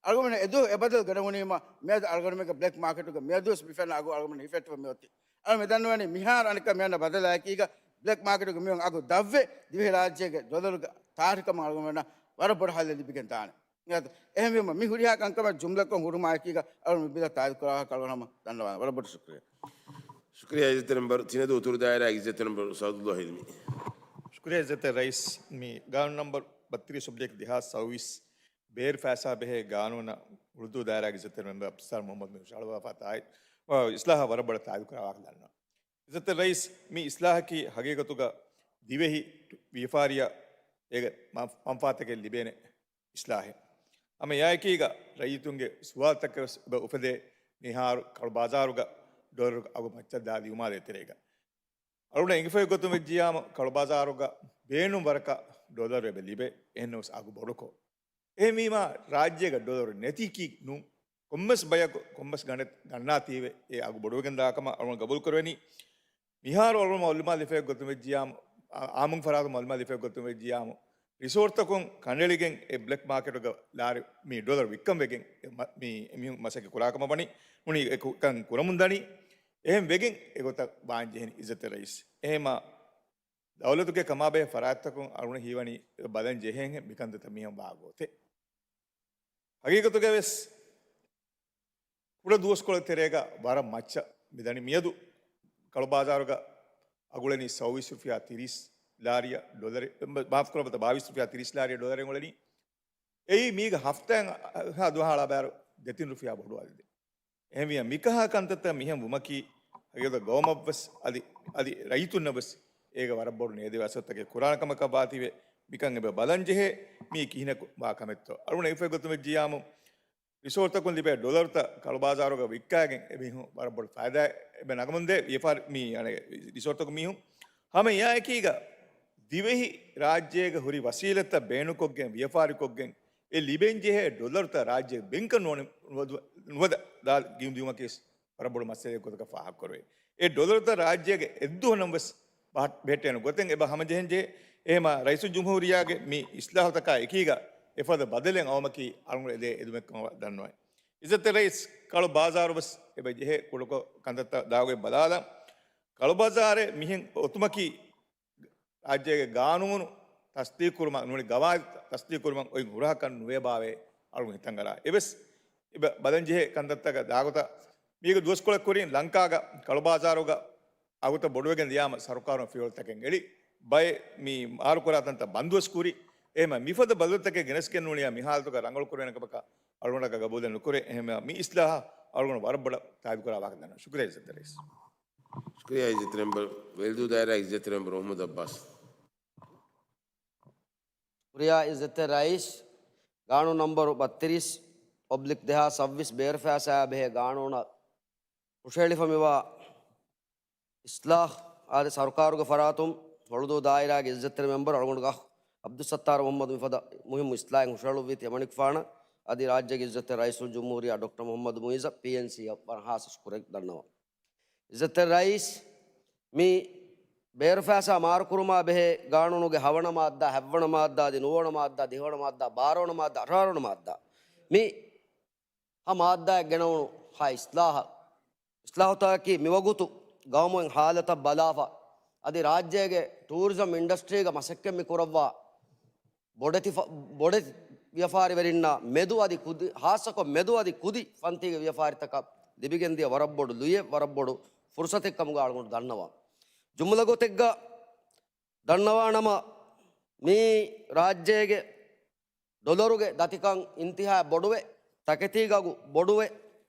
އަޅުގަނޑުމެން އެދުވަހު އެބަދަލު ގެނެވުނީމަ، މިއަދު އަޅުގަނޑުމެންގެ ބްލެކް މާކެޓުގަ މިއަދުވެސް މި ފެންނަ އަގު އަޅުގަނޑުމެން ހިފެހެއްޓިފަ މިއޮތީ. އަޅު މި ދަންނަވަނީ މިހާރު އަނެއްކާ މިއަންނަ ބަދަލާއެކީގަ ބްލެކް މާކެޓުގަ މިއޮން އަގު ދަށްވެ، ދިވެހިރާއްޖޭގެ ޑޮލަރުގެ ތާރިކަމަށް އަޅުގަނޑުމެންނަށް ވަރަށް ބޮޑު ހައްލެއް ލިބިގެން ދާނެ. މިއަދު އެހެންވީމަ، މި ހުރިހާ ކަންކަމެއް ޖުމްލަކޮށް ހުރުމާއެކީގަ އަޅު މި ބިލަށް ތާއީދު ކުރާ ކަޅުގަނޑު ހަމަ ދަންނަވާނެ. ވަރަށް ބޮޑު ޝުކުރިއްޔާ. ޝުކުރިއްޔާ އިއްޒަތްތެރި މެމްބަރު. ތިނެދޫ އުތުރު ދާއިރާގެ އިއްޒަތްތެރި މެމްބަރު ސައުދުﷲ ހިލްމީ. ޝުކުރިއްޔާ އިއްޒަތްތެރި ރައީސް. މި ގާނޫނު ނަމްބަރު ބައްތިރީސް އޮބްޖެކްޓް ދެހާސް ސައުވީސް ބޭރު ފައިސާ ބެހޭ ގާނޫނަށް އުޅުދޫ ދާއިރާގެ އިއްޒަތްތެރި މެމްބަރު އަބްދުއްސަލާމް މުހައްމަދު މި ޝަޅުވާފާ ތާއި-، އާ، އިސްލާހަށް ވަރަށް ބޮޑަށް ތާއީދު ކުރާ ވާހަކަ ދަންނަވަން. އިއްޒަތްތެރި ރައީސް، މި އިސްލާހަކީ ހަގީގަތުގަ ދިވެހި ވިޔަފާރިއަށް އޭގެ މަ-، މަންފާތަކެއް ލިބޭނެ އިސްލާހެއް. ހަމަ އެއާއެކީގަ ރައްޔިތުންގެ ސުވާލުތަކެއް ވެސް އެބަ އުފެދޭ، މިހާރު ކަޅު ބާޒާރުގަ ޑޮލަރުގެ އަގު މައްޗަށް ދާ ލިޔުމާ ދޭތެރޭގަ. އަޅުގަނޑަށް އެނގިފައި ގޮތުން ވެއްޖިއްޔާމު، ކަޅު ބާޒާރުގަ ބޭނުން ވަރަކަށް ޑޮލަރު އެބަ ލިބޭ، އެހެންނަމަވެސް އަގު ބޮޑުކޮށް. އެހެންވީމާ، ރާއްޖޭގަ ޑޮލަރު ނެތީކީ ނޫން. ކޮންމެސް ބަޔަކު، ކޮންމެސް ގަނޑެއް ގަންނާތީވެ، އެ އަގު ބޮޑުވެގެން ދާ ކަމަށް އަޅުގަނޑު ގަބޫލު ކުރެވެނީ. މިހާރު އަޅުގަނޑު މައުލޫމާތު ލިބިފައި ގޮތުން ވެއްޖިއްޔާމު، އާ-، އާއްމު ފަރާތުން މައުލޫމާތު ލިބިފައި ގޮތުން ވެއްޖިއްޔާމު، ރިސޯޓްތަކުން ކަނޑައެޅިގެން އެ ބްލެކް މާކެޓުގަ ލާރި މި ޑޮލަރު ވިއްކަން ވެގެން އެ މަ-، މި އެމީހުން މަސައްކަތް ކުރާ ކަމަށް ވަނީ، ނޫނީ އެކަން ކުރަމުން ދަނީ. އެހެން ވެގެން އެގޮތަށް ވާން ޖެހެނީ އިއްޒަތްތެރި ރައީސް. އެހެންމާ، ދައުލަތުގެ ކަމާބެހޭ ފަރާތްތަކުން އަޅުގަނޑު ހީވަނީ ބަލަން ޖެހޭހެން މިކަންތައްތައް މިހެން ވާ ގޮތެއް. ހަގީގަތުގައި ވެސް ކުޑަ ދުވަސްކޮޅެއް ތެރޭގަ ވަރަށް މައްޗަށް މިދަނީ. މިއަދު ކަޅު ބާޒާރުގަ އަގު އުޅެނީ ސައުވީސް ރުފިޔާ ތިރީސް ލާރިއަށް ޑޮލަރެއް، މާފު ކުރައްވަތަ، ބާވީސް ރުފިޔާ ތިރީސް ލާރިއަށް ޑޮލަރެއް އުޅެނީ. އެއީ މީގަ ހަފްތާއެއްހާ ދުވަހާ އަޅާބާރު ދެތިން ރުފިޔާ ބޮޑު އަދަދެއް. އެހެންވިޔަ މިކަހަލަ ކަންތައްތައް މިހެން ވުމަކީ، ހަގީގަތަށް ގައުމަށްވެސް އަދި، އަދި ރައްޔިތުންނަށްވެސް އޭގަ ވަރަށް ބޮޑު ނޭދެވޭ އަސަރުތަކެއް ކުރާނެ ކަމަކަށް ވާތީވެ، މިކަން އެބަ ބަލަން ޖެހޭ، މީ ކިހިނަކު ވާ ކަމެއްތޯ. އަޅުގަނޑަށް އެފައި ގޮތުން ވެއްޖިއްޔާމު، ރިސޯޓްތަކުން ލިބޭ ޑޮލަރުތައް ކަޅު ބާޒާރުގަ ވިއްކާގެން އެމީހުން ވަރަށް ބޮޑު ފައިދާއެއް އެބަ ނަގަމުންދޭ، ވިޔަފާރި މީ އަނެއް ރިސޯޓްތަކުން މީހުން. ހަމަ އެއާއެކީގަ ދިވެހި ރާއްޖޭގަ ހުރި ވަސީލަތްތައް ބޭނުންކޮށްގެން ވިޔަފާރިކޮށްގެން އެ ލިބެންޖެހޭ ޑޮލަރުތައް ރާއްޖެ ބެންކަށް ނުވަ-، ނުވަދު-، ނުވަދަ ދާ ގިންދިއުމަކީ ވަރަށް ބޮޑު މައްސަލައެއް ގޮތަކަށް ފާހަގަކުރެވޭ. އެ ޑޮލަރުތައް ރާއްޖޭގެ އެއްދުވަހަށް ނަމަވެސް ބަހަ-، ބެހެއްޓޭނެ ގޮތެއް އެބަ ހަމަޖެހެންޖެހޭ. އެހެމަ ރައީސުލްޖުމްހޫރިއްޔާގެ މި އިސްލާހުތަކާ އެކީގަ އެފަދަ ބަދަލެއް އައުމަކީ އަޅުގަނޑު އެދޭ އެދުމެއްކަމަށް ދަންނަވަން. އިއްޒަތްތެރި ރައީސް، ކަޅު ބާޒާރު ވެސް އެބަ ޖެހޭ ކުޑަކޮށް ކަންތައްތައް ދާގޮތް ބަލާލަން. ކަޅު ބާޒާރެއް މިހެން އޮތުމަކީ ރާއްޖޭގެ ގާނޫނު ތަސްދީޤުކުރުމަށް ނޫނީ ގަވާއިދު ތަސްދީޤުކުރުމަށް އޮތް ހުރަހަކަށް ނުވޭ ބާވޭ އަޅުގަނޑު ހިތަށް އަރާ. އެވެސް އެބަ ބަލަން ޖެހޭ ކަންތައްތަކަށް ދާގޮތަށް މީގެ ދުވަސްކޮޅެއް ކުރިން ލަންކާގަ ކަޅުބާޒާރުގަ އަގުތައް ބޮޑުވެގެން ދިޔާމަ ސަރުކާރުން ފިޔަވަޅުތަކެއް އެޅި ބައެއް މި މާރުކުރާ ތަންތަން ބަންދުވެސް ކުރި. އެހެމަ މިފަދަ ބަދަލުތަކެއް ގެނެސްގެން ނޫނިޔާ މި ހާލަތުގަ ރަނގަޅު ކުރެވޭނެ ކަމަކަށް އަޅުގަނޑަކަށް ގަބޫލެއް ނުކުރޭ. އެހެމަ މި އިސްލާހަށް އަޅުގަނޑު ވަރަށް ބޮޑަށް ތާއީދު ކުރާ ވާހަކަ ދަންނަވަން. ޝުކުރިއްޔާ އިއްޒަތްތެރި ރައީސް. ޝުކުރިއްޔާ އިއްޒަތްތެރި މެމްބަރު، ވެލިދޫ ދާއިރާ އިއްޒަތްތެރި މެމްބަރު މުހައްމަދު އައްބާސް. ޝުކުރިއްޔާ އިއްޒަތްތެރި ރައީސް. ގާނޫނު ނަންބަރު ބައްތިރީސް އޮބްލިކް ދެހާސް ސައްބީސް ބޭރު ފައިސާއާ ބެހޭ ގާނޫނަށް ހުށަހެޅިފަ މިވާ އިސްލާހް އާދެ، ސަރުކާރުގެ ފަރާތުން ހޮޅުދޫ ދާއިރާގެ އިއްޒަތްތެރި މެމްބަރު އަޅުގަނޑުގެ އަޚް އަބްދުއްސައްތާރު މުހައްމަދު މިފަދަ މުހިއްމު އިސްލާހެއް ހުށަހެޅުއްވީ. ތިޔަ މަނިކުފާނަށް އަދި ރާއްޖޭގެ އިއްޒަތްތެރި ރައީސުލްޖުމްހޫރިއްޔާ ޑޮކްޓަރ މުހައްމަދު މުއިއްޒަށް ޕީއެންސީއަށް ވަރަށް ހާއްސަ ޝުކުރެއް ދަންނަވަން. އިއްޒަތްތެރި ރައީސް، މި ބޭރު ފައިސާ މާރުކުރުމާ ބެހޭ ގާނޫނުގެ ހަވަނަ މާއްދާ، ހަތްވަނަ މާއްދާ، އަދި ނުވަވަނަ މާއްދާ، ދިހަވަނަ މާއްދާ، ދިހަވަނަ މާއްދާ، އަށާރަ މާއްދާ، މި ހަ މާއްދާއަށް ގެނައުނު ހަ އިސްލާހަށް، އިސްލާހުތަކަކީ މިވަގުތު ގައުމުއިން ހާލަތަށް ބަލާފަ، އަދި ރާއްޖޭގެ ޓޫރިޒަމް އިންޑަސްޓްރީގަ މަސައްކަތް މި ކުރައްވާ ބޮޑެތި ފަ-، ބޮޑެތި ވިޔަފާރިވެރިންނާ މެދު އަދި ކުދި، ހާއްސަކޮށް މެދު އަދި ކުދި ފަންތީގެ ވިޔަފާރިތަކަށް ލިބިގެންދިޔަ ވަރަށް ބޮޑު ލުޔެއް، ވަރަށް ބޮޑު ފުރުސަތެއް ކަމުގަ އަޅުގަނޑު ދަންނަވަން. ޖުމުލަ ގޮތެއްގަ ދަންނަވާނަމަ، މީ ރާއްޖޭގެ ޑޮލަރުގެ ދަތިކަން އިންތިހާ ބޮޑުވެ، ތަކެތީގަ އަގު ބޮޑުވެ،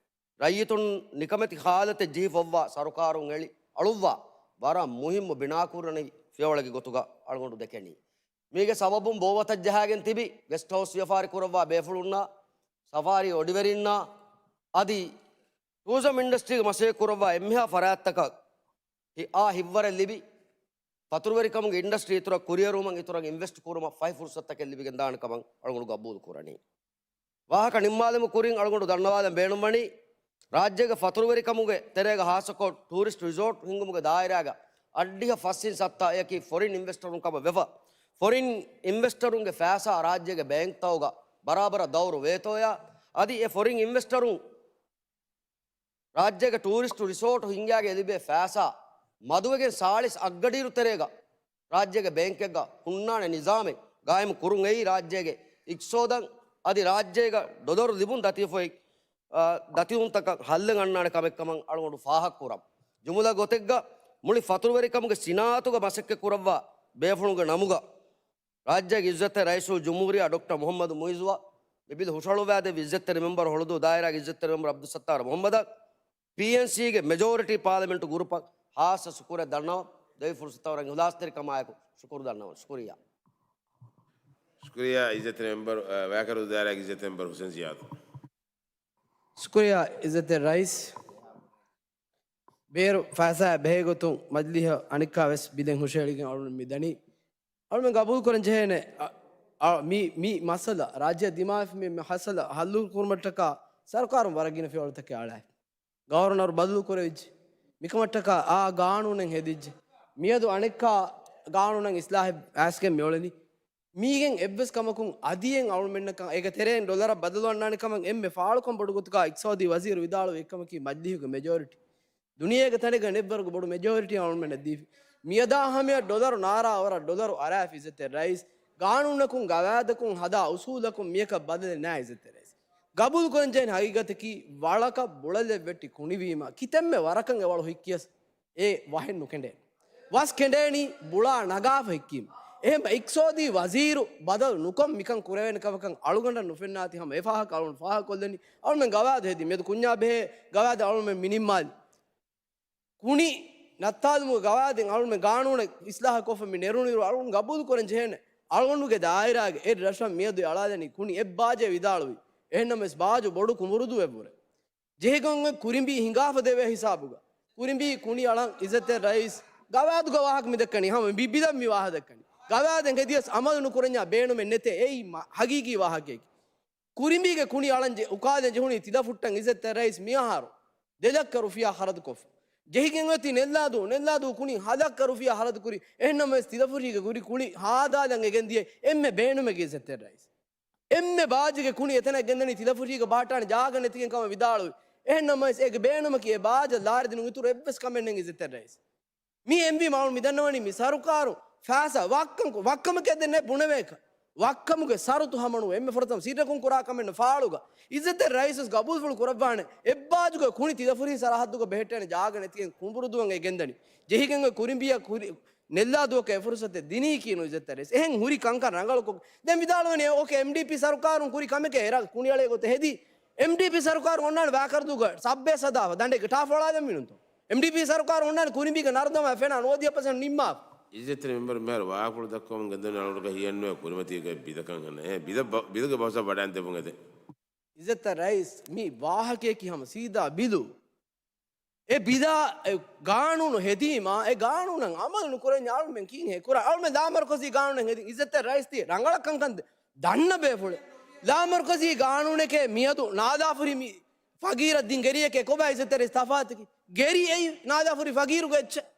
ރައްޔިތުން ނިކަމެތި ހާލަތެއް ޖެހިފައްވާ ސަރުކާރުން އެޅި އަޅުއްވާ ވަރަށް މުހިއްމު ބިނާކުރަނިވި ފިޔަވަޅެއްގެ ގޮތުގަ އަޅުގަނޑު ދެކެނީ. މީގެ ސަބަބުން ބޯވަތަށް ޖަހާގެން ތިބި ގެސްޓް ހައުސް ވިޔަފާރި ކުރައްވާ ބޭފުޅުންނާ، ސަފާރީ އޮޑިވެރިންނާ، އަދި ޓޫރިޒަމް އިންޑަސްޓްރީގެ މަސައްކަތް ކުރައްވާ އެންމެހާ ފަރާތްތަކަށް ހި-، އާ ހިތްވަރެއް ލިބި، ފަތުރުވެރިކަމުގެ އިންޑަސްޓްރީ އިތުރަށް ކުރިއެރުވުމަށް އިތުރަށް އިންވެސްޓް ކުރުމަށް ފަހި ފުރުސަތުތަކެއް ލިބިގެންދާނެ ކަމަށް އަޅުގަނޑު ގަބޫލު ކުރަނީ. ވާހަކަ ނިންމާލުމުގެ ކުރިން އަޅުގަނޑު ދަންނަވާލަން ބޭނުންވަނީ، ރާއްޖޭގެ ފަތުރުވެރިކަމުގެ ތެރޭގަ ހާއްސަކޮށް ޓޫރިސްޓް ރިސޯޓް ހިންގުމުގެ ދާއިރާގަ އަށްޑިހަ ފަސް ސަތާ އެކި ފޮރިން އިންވެސްޓަރުން ކަމަށް ވެފަ، ފޮރިން އިންވެސްޓަރުންގެ ފައިސާ ރާއްޖޭގެ ބޭންކްތަކުގަ ބަރާބަރަށް ދައުރު ވޭތޯޔާ، އަދި އެ ފޮރިން އިންވެސްޓަރުން ރާއްޖޭގެ ޓޫރިސްޓު ރިސޯޓު ހިންގާގެ ލިބޭ ފައިސާ މަދުވެގެން ސާޅީސް އަށްގަޑިއިރު ތެރޭގަ ރާއްޖޭގެ ބޭންކެއްގަ ހުންނާނެ ނިޒާމެއް ގާއިމު ކުރުން އެއީ ރާއްޖޭގެ އިޤްތިޞާދަށް އަދި ރާއްޖޭގަ ޑޮލަރު ލިބުން ދަތިވެފައި، އާ، ދަތިވުންތަކަށް ހައްލެއް އަންނާނެ ކަމެއްކަމަށް އަޅުގަނޑު ފާހަގަކުރަން. ޖުމުލަ ގޮތެއްގަ މުޅި ފަތުރުވެރިކަމުގެ ސިނާއަތުގަ މަސައްކަތް ކުރައްވާ ބޭފުޅުންގެ ނަމުގަ ރާއްޖޭގެ އިއްޒަތްތެރި ރައީސުލްޖުމްހޫރިއްޔާ ޑޮކްޓަރ މުހައްމަދު މުއިއްޒުއަށް މި ބިލު ހުށަހަޅުއްވާދެއްވި އިއްޒަތްތެރި މެމްބަރު ހޮޅުދޫ ދާއިރާގެ އިއްޒަތްތެރި މެމްބަރު އަބްދުއްސައްތާރު މުހައްމަދަށް، ޕީއެންސީގެ މެޖޯރިޓީ ޕާލަމެންޓު ގުރުޕަށް ހާއްސަ ޝުކުރެއް ދަންނަވަން. ދެވި ފުރުސަތަށް ވަރަށް އިޚްލާޞްތެރިކަމާއެކު ޝުކުރު ދަންނަވަން. ޝުކުރިއްޔާ. ޝުކުރިއްޔާ އިއްޒަތްތެރި މެމްބަރު، އަ، ވައިކަރޫ ދާއިރާގެ އިއްޒަތްތެރި މެމްބަރު ހުސެން ޒިޔާދު. ޝުކުރިއްޔާ އިއްޒަތްތެރި ރައީސް. ބޭރު ފައިސާއާ ބެހޭގޮތުން މަޖިލީހަށް އަނެއްކާވެސް ބިލެއް ހުށަހެޅިގެން އަޅުގަނޑު މި ދަނީ. އަޅުމެން ގަބޫލު ކުރަން ޖެހޭނެ، އަ، އަ، މި، މި މައްސަލަ، ރާއްޖެ ދިމާވެފަ މި މައްސަލަ ހައްލު ކުރުމަށްޓަކާ ސަރުކާރުން ވަރަށް ގިނަ ފިޔަވަޅުތަކެއް އަޅާފަ. ގަވަރުނަރު ބަދަލު ކުރެވިއްޖެ. މިކަމަށްޓަކާ އާ ގާނޫނެއް ހެދިއްޖެ. މިއަދު އަނެއްކާ ގާނޫނަށް އިސްލާހެއް އައިސްގެން މިއުޅެނީ. މީގެން އެއްވެސް ކަމަކުން އަދިއެއް އަޅުމެންނަކަށް އޭގެ ތެރެއިން ޑޮލަރަށް ބަދަލު އަންނާނެ ކަމަށް އެންމެ ފާޅުކަން ބޮޑު ގޮތުގަ އިޤްތިޞާދީ ވަޒީރު ވިދާޅުވި އެއްކަމަކީ މަޖިލީހުގެ މެޖޯރިޓީ. ދުނިޔޭގެ ތަނެއްގަ ނެތްވަރުގެ ބޮޑު މެޖޯރިޓީ އަޅުމެންނަށް ދީފި. މިއަދާ ހަމަޔަށް ޑޮލަރު ނާރާ ވަރަށް ޑޮލަރު އަރާފި އިއްޒަތްތެރި ރައީސް. ގާނޫނަކުން، ގަވާއިދަކުން ހަދާ އުސޫލަކުން މިޔަކަށް ބަދަލެއް ނާ އިއްޒަތްތެރި ރައީސް. ގަބޫލު ކުރަންޖެހޭނެ ހަގީގަތަކީ ވަޅަކަށް ބުޅަލެއް ވެއްޓި ކުނިވީމަ ކިތަންމެ ވަރަކަށް އެ ވަޅު ހިއްކިޔަސް އެ ވަހެއް ނުކެނޑޭނެ. ވަސް ކެނޑޭނީ ބުޅާ ނަގާފަ ހިއްކީމަ. އެހެން އިޤްތިޞާދީ ވަޒީރު ބަދަލު ނުކޮށް މިކަން ކުރެވޭނެ ކަމަކަށް އަޅުގަނޑަށް ނުފެންނާތީ ހަމަ އެ ފާހަގަ އަޅުގަނޑު ފާހަގަކޮށްލަނީ. އަޅުމެން ގަވާއިދު ހެދި މިއަދު ކުންޏާ ބެހޭ ގަވާއިދު އަޅުމެން މިނިންމާލި. ކުނި ނައްތާލުމުގެ ގަވާއިދެއް އަޅުމެން ގާނޫނަށް އިސްލާހަށް ކޮށްފަ މި ނެރުނުއިރު އަޅުގަނޑު ގަބޫލު ކުރަން ޖެހޭނެ. އަޅުގަނޑުގެ ދާއިރާގެ އެއް ރަށަށް މިއަދު އަޅާލަނީ ކުނި އެއްބާޖޭ ވިދާޅުވި. އެހެންނަމަވެސް ބާޖު ބޮޑު ކުނބުރުދޫއެއްވުރެ. ޖެހިގެން އޮތް ކުރިނބީ ހިނގާފަ ދެވޭ ހިސާބުގަ ކުރިނބީ ކުނި އަޅަން އިއްޒަތްތެރި ރައީސް ގަވާއިދުގަ ވާހަކަ މި ދައްކަނީ. ހަމަ މި ބިލަށް މި ވާހަކަ ދައްކަނީ. ގަވާއިދެއް ހެދިޔަސް އަމަލު ނުކުރަންޏާ ބޭނުމެއް ނެތޭ. އެއީ މަ-، ހަގީގީ ވާހަކައެކޭ. ކުރިނބީގެ ކުނި އަޅަން ޖެ-، އުކާލަން ޖެހުނީ ތިލަފުއްޓަން. އިއްޒަތްތެރި ރައީސް މިއަހަރު ދެ ލައްކަ ރުފިޔާ ޚަރަދުކޮށްފަ ޖެހިގެން އޮތީ ނެއްލާދޫ، ނެއްލާދޫ ކުނި ހަ ލައްކަ ރުފިޔާ ޚަރަދުކުރި. އެހެންނަމަވެސް ތިލަފުށީގެ ކުރި ކުނި ހާދާލަން އެ ގެންދިޔައީ އެންމެ ބޭނުމެއްގަ އިއްޒަތްތެރި ރައީސް. އެންމެ ބާއްޖަގެ ކުނި އެތަނަށް ގެންދަނީ ތިލަފުށީގަ ބަހައްޓާނެ ޖާގަ ނެތިގެން ކަމަށް ވިދާޅުވި. އެހެންނަމަވެސް އޭގެ ބޭނުމަކީ އެ ބާއްޖަ ލާރިދިނުން އިތުރު އެއްވެސް ކަމެއް ނެތް އިއްޒަތްތެރި ރައީސް. މި އެންވީމަ އަޅުން މި ދަންނަވަނީ މި ސަރުކާރު ފައިސާ ވައްކަމު، ވައްކަމަކޭ ދެންނެ ބުނެވޭކަށް. ވައްކަމުގެ ސަރުތު ހަމަނުވެ އެންމެ ފުރަތަމަ ސިއްރަކުން ކުރާ ކަމެއް ނުފާޅުގަ އިއްޒަތްތެރި ރައީސް ގަބޫލުފުޅު ކުރައްވާނެ. އެއްބާޖުގެ ކުނި ތިލަފުށީ ސަރަހައްދުގަ ބެހެއްޓޭނެ ޖާގަ ނެތިގެން ކުނބުރުދުވަން އެ ގެންދަނީ. ޖެހިގެން އޮތް ކުރިނބީއަށް ކުރި ނެއްލާދޫއަކަށް އެ ފުރުސަތެއް ދިނީކީ ނު އިއްޒަތްތެރި ރައީސް. އެހެން ހުރި ކަންކަން ރަނގަޅުކޮށް ދެން ވިދާޅުވަނީ އޯކޭ އެމްޑީޕީ ސަރުކާރުން ކުރި ކަމެކޭ އެރަށް ކުނިއަޅޭ ގޮތަށް ހެދީ. އެމްޑީޕީ ސަރުކާރު އޮންނާނެ ވާކަރުދޫގަ ސަބްވޭ ސަދާފަ ދަނޑެއްގަ ޓާފް އޮޅާލަން މިނުންތޯ؟ އެމްޑީޕީ ސަރުކާރު އޮންނާނެ ކުރިނބީގެ ނަރުދަމާ ފެނާ ނުވަދިހަ ޕަސެންޓް ނިންމާފަ. އިއްޒަތްތެރި މެމްބަރު މިހާރު ވާހަކަފުޅު ދައްކަވަމުން ގެންދަވަނީ އަޅުގަނޑަކަށް ހިޔެއްނުވޭ ކުރިމަތީގެ ބިލަކަށް ހަނދާން. އެ ބިލަށް ބަ-، ބިލުގެ ބަހުސްއަށް ވަޑައިން ދެއްވުން އެދެން. އިއްޒަތްތެރި ރައީސް މި ވާހަކަޔަކީ ހަމަ ސީދާ ބިލު. އެ ބިލާ އެ ގާނޫނު ހެދީމާ، އެ ގާނޫނަށް އަމަލު ނުކުރަންޏާ އަޅުމެން ކީއްހޭ ކުރާ؟ އަޅުމެން ލާމަރުކަޒީ ގާނޫނެއް ހެދިން އިއްޒަތްތެރި ރައީސް ތި ރަނގަޅަށް ކަންކަން ދަންނަ ބޭފުޅެއް. ލާމަރުކަޒީ ގާނޫނެކޭ މިއަދު ނާދާފުރި މި ފަގީރަށް ދިން ގެރިއެކޭ ކޮބާ އިއްޒަތްތެރި ރައީސް ތަފާތަކީ؟ ގެރި އެއީ ނާދާފުރި ފަގީރުގެ އެއްޗެއް.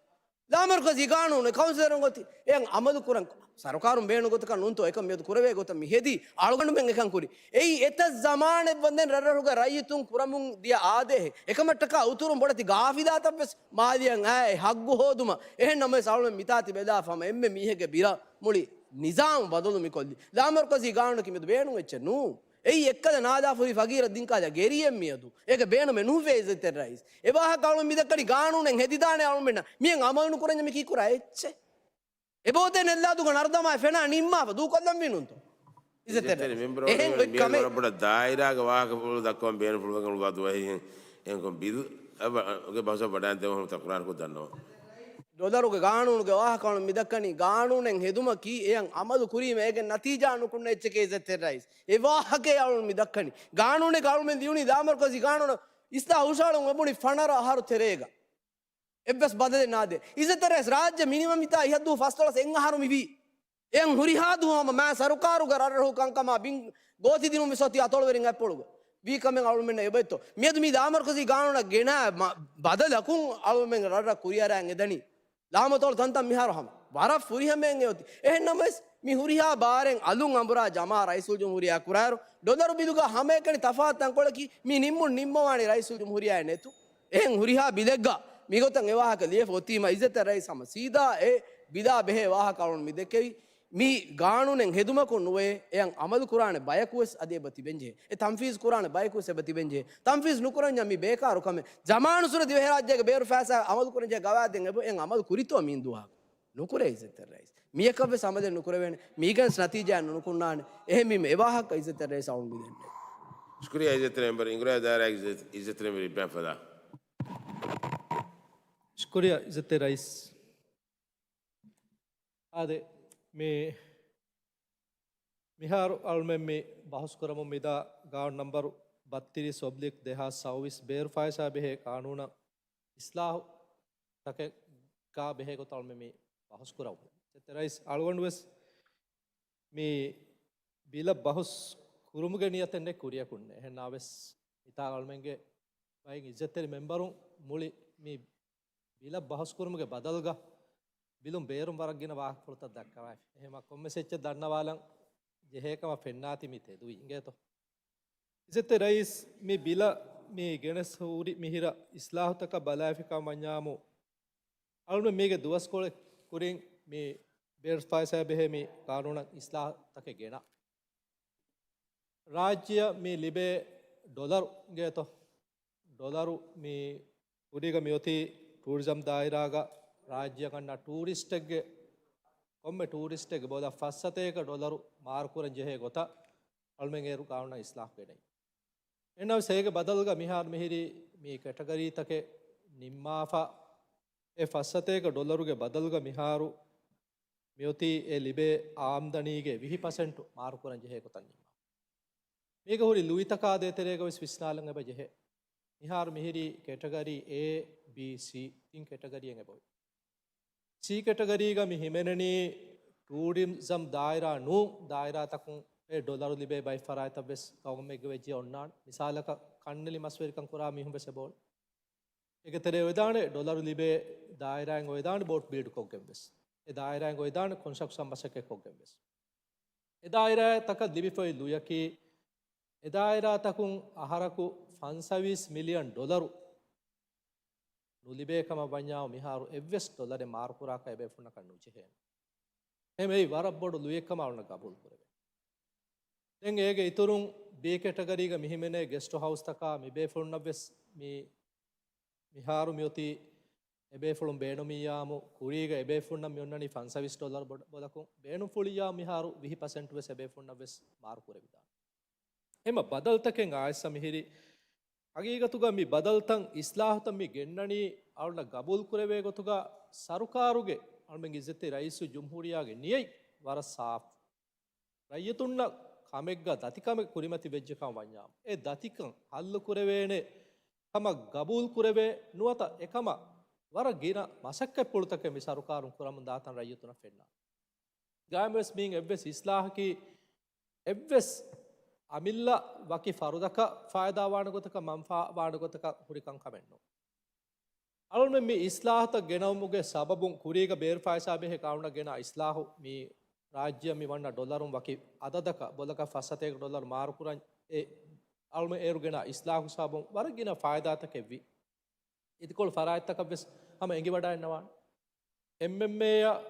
ލާމަރުކަޒީ ގާނޫނު ކައުންސިލަރުން އޮތީ އެއަށް އަމަލު ކުރަން ސަރުކާރުން ބޭނުން ގޮތަކަށް ނޫންތޯ އެކަން މިއަދު ކުރެވޭ ގޮތަށް މި ހެދީ. އަޅުގަނޑުމެން އެކަން ކުރި. އެއީ އެތައް ޒަމާނެއް ވަންދެން ރަށްރަށުގަ ރައްޔިތުން ކުރަމުން ދިޔަ އާދޭހެއް. އެކަމަށްޓަކާ އުތުރުން ބޮޑެތި ގާފިލާތައްވެސް މާލިޔަށް އައި ހައްގު ހޯދުމަށް. އެހެން ނަމަވެސް އަޅުމެން މިތާ ތިބެލާފަ ހަމަ އެންމެ މީހެއްގެ ބިރަށް މުޅި ނިޒާމު ބަދަލު މި ކޮށްލި. ލާމަރުކަޒީ ގާނޫނަކީ މިއަދު ބޭނުން އެއްޗެއް ނޫން. އެއީ އެއްކަލަ ނާދާފުރި ފަގީރަށް ދިން ކާލަ ގެރިއެއް މިއަދު. އޭގެ ބޭނުމެއް ނުހުއްވޭ އިއްޒަތްތެރި ރައީސް. އެ ވާހަކަ އަޅުން މި ދައްކަނީ ގާނޫނެއް ހެދިދާނެ އަޅުމެންނަށް. މިއަށް އަމަލު ނުކުރަންޏާ މި ކީ ކުރާ އެއްޗެއް. އެބައޮތޭ ނެއްލާދޫގަ ނަރުދަމާއި ފެނާ ނިންމާފަ ދޫކޮށްލަންވީ ނޫންތޯ؟ އިއްޒަތްތެރި ރައީސް. މެމްބަރު އެހެން އޮތް ކަމެއް. ވަރަށް ބޮޑަށް ދާއިރާގެ ވާހަކަފުޅު ދައްކަވަން ބޭނުންފުޅުވެގެން އުޅުއްވާ ދުވަހެއް އެހެންކޮށް ބިލު އަބަ-، ގެ ބަހުސަށް ވަޑައިން ދެއްވުން ތަކުރާރުކޮށް ދަންނަވަން. ޑޮލަރުގެ ގާނޫނުގެ ވާހަކަ އަޅުން މި ދައްކަނީ، ގާނޫނެއް ހެދުމަކީ އެއަށް އަމަލު ކުރީމަ އޭގެ ނަތީޖާ ނުކުންނަ އެއްޗެކޭ އިއްޒަތްތެރި ރައީސް. އެ ވާހަކައެއް އަޅުން މި ދައްކަނީ. ގާނޫނެއް އަޅުމެން ލިޔުނީ ލާމަރުކަޒީ ގާނޫނަށް އިސްލާހު ހުށަހަޅަން އެބުނި ފަނަރަ އަހަރު ތެރޭގަ. އެއްވެސް ބަދަލެއް ނާދޭ. އިއްޒަތްތެރި ރައީސް ރާއްޖެ މިނިވަން ވިތާ އިހަށްދޫ ފަސްދޮޅަސް އެއް އަހަރު މިވީ. އެއަށް ހުރިހާ ދުވަހު ހަމަ މާ ސަރުކާރުގެ ރަށްރަށު ކަންކަމާ ބިން ގޯތި ދިނުން މި ސޮތީ އަތޮޅުވެރިން އަތްޕުޅުގަ ވީ ކަމެއް އަޅުމެންނަށް އެބައޮތްތޯ؟ މިއަދު މި ލާމަރުކަޒީ ގާނޫނަށް ގެނާ މަ-، ބަދަލަކުން އަޅުމެން ރަށްރަށް ކުރިއަރައިގެން އެދަނީ. ލާމަތޮޅު ތަންތަން މިހާރު ހަމަ ވަރަށް ފުރިހަމައިން އެއޮތީ. އެހެން ނަމަވެސް، މި ހުރިހާ ބާރެއް އަލުން އަނބުރާ ޖަމާ ރައީސުލްޖުމްހޫރިއްޔާ ކުރާއިރު، ޑޮލަރު ބިލުގަ ހަމައެކަނި ތަފާތު ތަންކޮޅަކީ، މި ނިންމުން ނިންމަވާނީ ރައީސުލްޖުމްހޫރިއްޔާއެއް ނެތު. އެހެން ހުރިހާ ބިލެއްގަ މިގޮތަށް އެ ވާހަކަ ލިޔެފަ އޮތީމަ، އިއްޒަތްތެރި ރައީސް ހަމަ ސީދާ އެ ބިލާ ބެހޭ ވާހަކަ އަޅުން މި ދެއްކެވި. މި ގާނޫނެއް ހެދުމަކުން ނުވޭ، އެއަށް އަމަލު ކުރާނެ ބަޔަކުވެސް އަދި އެބަ ތިބެންޖެހޭ. އެ ތަންފީޒް ކުރާނެ ބަޔަކުވެސް އެބަ ތިބެންޖެހޭ. ތަންފީޒް ނުކުރަންޏާ މި ބޭކާރު ކަމެއް. ޒަމާނުއްސުރެ ދިވެހިރާއްޖޭގެ ބޭރު ފައިސާ އަމަލު ކުރަންޖެހޭ ގަވާއިދެއް އެބަ އެއަށް އަމަލު ކުރިތޯ މި ދުވަހަކު؟ ނުކުރޭ އިއްޒަތްތެރި ރައީސް. މިޔަކަށްވެސް އަމަލެއް ނުކުރެވޭނެ. މީގެންސް ނަތީޖާއެއް ނުކުންނާނެ. އެހެންވީމަ އެ ވާހަކަ އިއްޒަތްތެރި ރައީސް އަޅުން މި ދެންނެވި. ޝުކުރިއްޔާ އިއްޒަތްތެރި މެމްބަރު. އިނގުރޭ ދާއިރާގެ އިއްޒަތް-، އިއްޒަތްތެރި މެމްބަރު އިބްރާހިމް ފަދާ. ޝުކުރިއްޔާ އިއްޒަތްތެރި ރައީސް. އާދެ، މި މިހާރު އަޅުމެން މި ބަހުސް ކުރަމުން މިދާ ގާނޫނު ނަންބަރު ބައްތިރީސް އޮބްލިކް ދެހާސް ސައުވީސް ބޭރު ފައިސާ ބެހޭ ގާނޫނަށް އިސްލާހު ތަކެއްގާ ބެހޭ ގޮތަށް އަޅުމެން މި ބަހުސް ކުރަމުން. އިއްޒަތްތެރި ރައީސް އަޅުގަނޑު ވެސް މި ބިލަށް ބަހުސް ކުރުމުގެ ނިޔަތެއް ނެތް ކުރިއަކުން. އެހެން ނަމަވެސް މިތާ އަޅުމެންގެ ބައެއް އިއްޒަތްތެރި މެމްބަރުން މުޅި މި ބިލަށް ބަހުސް ކުރުމުގެ ބަދަލުގަ ބިލުން ބޭރުން ވަރަށް ގިނަ ވާހަކަފުޅުތައް ދައްކަވައިފި. އެހެންވީމަ ކޮންމެސް އެއްޗެއް ދަންނަވާލަން ޖެހޭ ކަމަށް ފެންނާތީ މި ތެދުވީ. އިނގޭތޯ؟ އިއްޒަތްތެރި ރައީސް، މި ބިލަށް މި ގެނެސް ހުރި މިހިރަ އިސްލާހުތަކަށް ބަލާފި ކަމަށް ވަންޏާމު، އަޅުގަނޑު މީގެ ދުވަސްކޮޅެއް ކުރިން މި ބޭރު ފައިސާ ބެހޭ މި ގާނޫނަށް އިސްލާހުތަކެއް ގެނަ. ރާއްޖެއަށް މި ލިބޭ ޑޮލަރު އިނގޭތޯ؟ ޑޮލަރު މި ކުރީގަ މިއޮތީ ޓޫރިޒަމް ދާއިރާގަ ރާއްޖެއަށް އަންނަ ޓޫރިސްޓެއްގެ، ކޮންމެ ޓޫރިސްޓެއްގެ ބޮލަށް ފައްސަތޭކަ ޑޮލަރު މާރުކުރަން ޖެހޭ ގޮތަށް އަޅުމެން އޭރު ގާނޫނަށް އިސްލާހު ގެނައީ. އެހެންނަމަވެސް އޭގެ ބަދަލުގަ މިހާރު މިހިރީ މި ކެޓަގަރީތަކެއް ނިންމާފަ، އެ ފައްސަތޭކަ ޑޮލަރުގެ ބަދަލުގަ މިހާރު މިއޮތީ އެ ލިބޭ އާމްދަނީގެ ވިހި ޕަސެންޓު މާރުކުރަން ޖެހޭ ގޮތަށް ނިންމާ. މީގަ ހުރި ލުއިތަކާ ދޭތެރޭގަ ވެސް ވިސްނާލަން އެބަ ޖެހޭ. މިހާރު މިހިރީ ކެޓަގަރީ އޭ، ބީ، ސީ ތިން ކެޓަގަރީއެއް އެބަ ހުރި. ސީ ކެޓަގަރީގަ މި ހިމެނެނީ ޓޫރިޒަމް ދާއިރާ ނޫން ދާއިރާތަކުން އެ ޑޮލަރު ލިބޭ ބައެއް ފަރާތްތައް ވެސް ގައުމެއްގަ ވެއްޖެ އޮންނާނެ. މިސާލަކަށް ކަންނެލި މަސްވެރިކަން ކުރާ މީހުން ވެސް އެބައޮން. އޭގެ ތެރޭ އޮވެދާނެ ޑޮލަރު ލިބޭ ދާއިރާއިން އޮވެދާނެ ބޯޓް ބިލްޑް ކޮށްގެން ވެސް. އެ ދާއިރާއިން އޮވެދާނެ ކޮންސްޓްރަކްޝަން މަސައްކަތް ކޮށްގެން ވެސް. އެ ދާއިރާތަކަށް ލިބިފައި ލުޔަކީ، އެ ދާއިރާތަކުން އަހަރަކު ފަންސަވީސް މިލިއަން ޑޮލަރު ނުލިބޭ ކަމަށް ވަންޏާ މިހާރު އެއްވެސް ޑޮލަރެއް މާރުކުރާކަށް އެބޭފުޅުންނަކަށް ނުޖެހޭނެ. އެހެން އެއީ ވަރަށް ބޮޑު ލުޔެއް ކަމަށް އަޅުގަނޑަށް ގަބޫލު ކުރެވޭ. ދެން އޭގެ އިތުރުން ބީ ކެޓަގަރީގަ މި ހިމެނޭ ގެސްޓު ހައުސްތަކާ މި ބޭފުޅުންނަށް ވެސް މި، މިހާރު މިއޮތީ އެބޭފުޅުން ބޭނުމިއްޔާމު ކުރީގަ އެބޭފުޅުންނަށް މި އޮންނަނީ ފަންސަވީސް ޑޮލަރު ބޮ-، ބޮލަކުން ބޭނުންފުޅިއްޔާ މިހާރު ވިހި ޕަސެންޓް ވެސް އެބޭފުޅުންނަށް ވެސް މާރު ކުރެވިދާނެ. އެމަ ބަދަލުތަކެއް އާއިސް މިހިރި. ހަގީގަތުގަ މި ބަދަލުތައް އިސްލާހުތައް މި ގެންނަނީ އަޅުނަ ގަބޫލު ކުރެވޭ ގޮތުގަ ސަރުކާރުގެ އަޅުމެންގެ އިއްޒަތްތެރި ރައީސު ޖުމްހޫރިއްޔާގެ ނިޔަތް ވަރަށް ސާފު. ރައްޔިތުންނަށް ކަމެއްގަ ދަތިކަމެއް ކުރިމަތި ވެއްޖެ ކަމަށް ވަންޏާ، އެ ދަތިކަން ހައްލު ކުރެވޭނެ ކަމަށް ގަބޫލު ކުރެވޭ ނުވަތަ އެކަމަށް ވަރަށް ގިނަ މަސައްކަތްޕުޅުތަކެއް މި ސަރުކާރުން ކުރަމުން ދާތަން ރައްޔިތުންނަށް ފެންނާނެ. ގާއިމުވެސް މިއިން އެއްވެސް އިސްލާހަކީ އެއްވެސް އަމިއްލަ ވަކި ފަރުދަކަށް ފާއިދާވާނެ ގޮތަކަށް މަންފާވާނެ ގޮތަކަށް ހުރި ކަންކަމެއް ނޫން. އަޅުގަނޑުމެން މި އިސްލާހުތައް ގެނައުމުގެ ސަބަބުން ކުރީގަ ބޭރު ފާއިސާ ބެހޭ އަޅުގަނޑަށް ގެނަ އިސްލާހު މި ރާއްޖެއަށް މި ވަންނަ ޑޮލަރުން ވަކި އަދަދަކަށް ބޮލަކަށް ފައްސަތޭކަ ޑޮލަރު މާރުކުރަން އެ އަޅުގަނޑު އޭރު ގެނަ އިސްލާހު ސަބަބުން ވަރަށް ގިނަ ފާއިދާތަކެއް ވި. އިދިކޮޅު ފަރާތްތަކަށް ވެސް ހަމަ އެނގިވަޑައިންނަވާނެ. އެމްއެމްއޭއަށް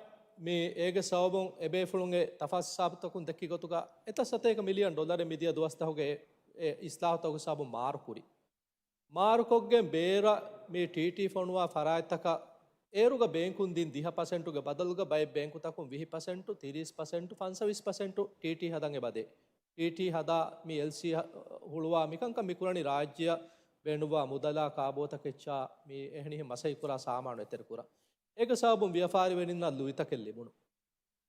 މި އޭގެ ސަބަބުން އެބޭފުޅުންގެ ތަފާސް ހިސާބުތަކުން ދެއްކި ގޮތުގަ އެތައް ސަތޭކަ މިލިއަން ޑޮލަރެއް މިދިޔަ ދުވަސްތަހުގެ އެ، އެ އިސްލާހުތަކުގެ ސަބަބުން މާރުކުރި. މާރުކޮށްގެން ބޭރަށް މި ޓީޓީ ފޮނުވާ ފަރާތްތަކަށް އޭރުގަ ބޭންކުން ދިން ދިހަ ޕަސެންޓުގެ ބަދަލުގަ ބައެއް ބޭންކުތަކުން ވިހި ޕަސެންޓު، ތިރީސް ޕަސެންޓު، ފަންސަވީސް ޕަސެންޓު ޓީޓީ ހަދަން އެބަދޭ. ޓީޓީ ހަދާ މި އެލްސީ ހަ-، ހުޅުވާ މިކަންކަން މިކުރަނީ ރާއްޖެއަށް ބޭނުންވާ މުދަލާ ކާބޯތަކެއްޗާ މި އެހެނިހެން މަސައްކަތްކުރާ ސާމާނު އެތެރެކުރާ. އޭގެ ސަބަބުން ވިޔަފާރިވެރިންނަށް ލުއިތަކެއް ލިބުނު.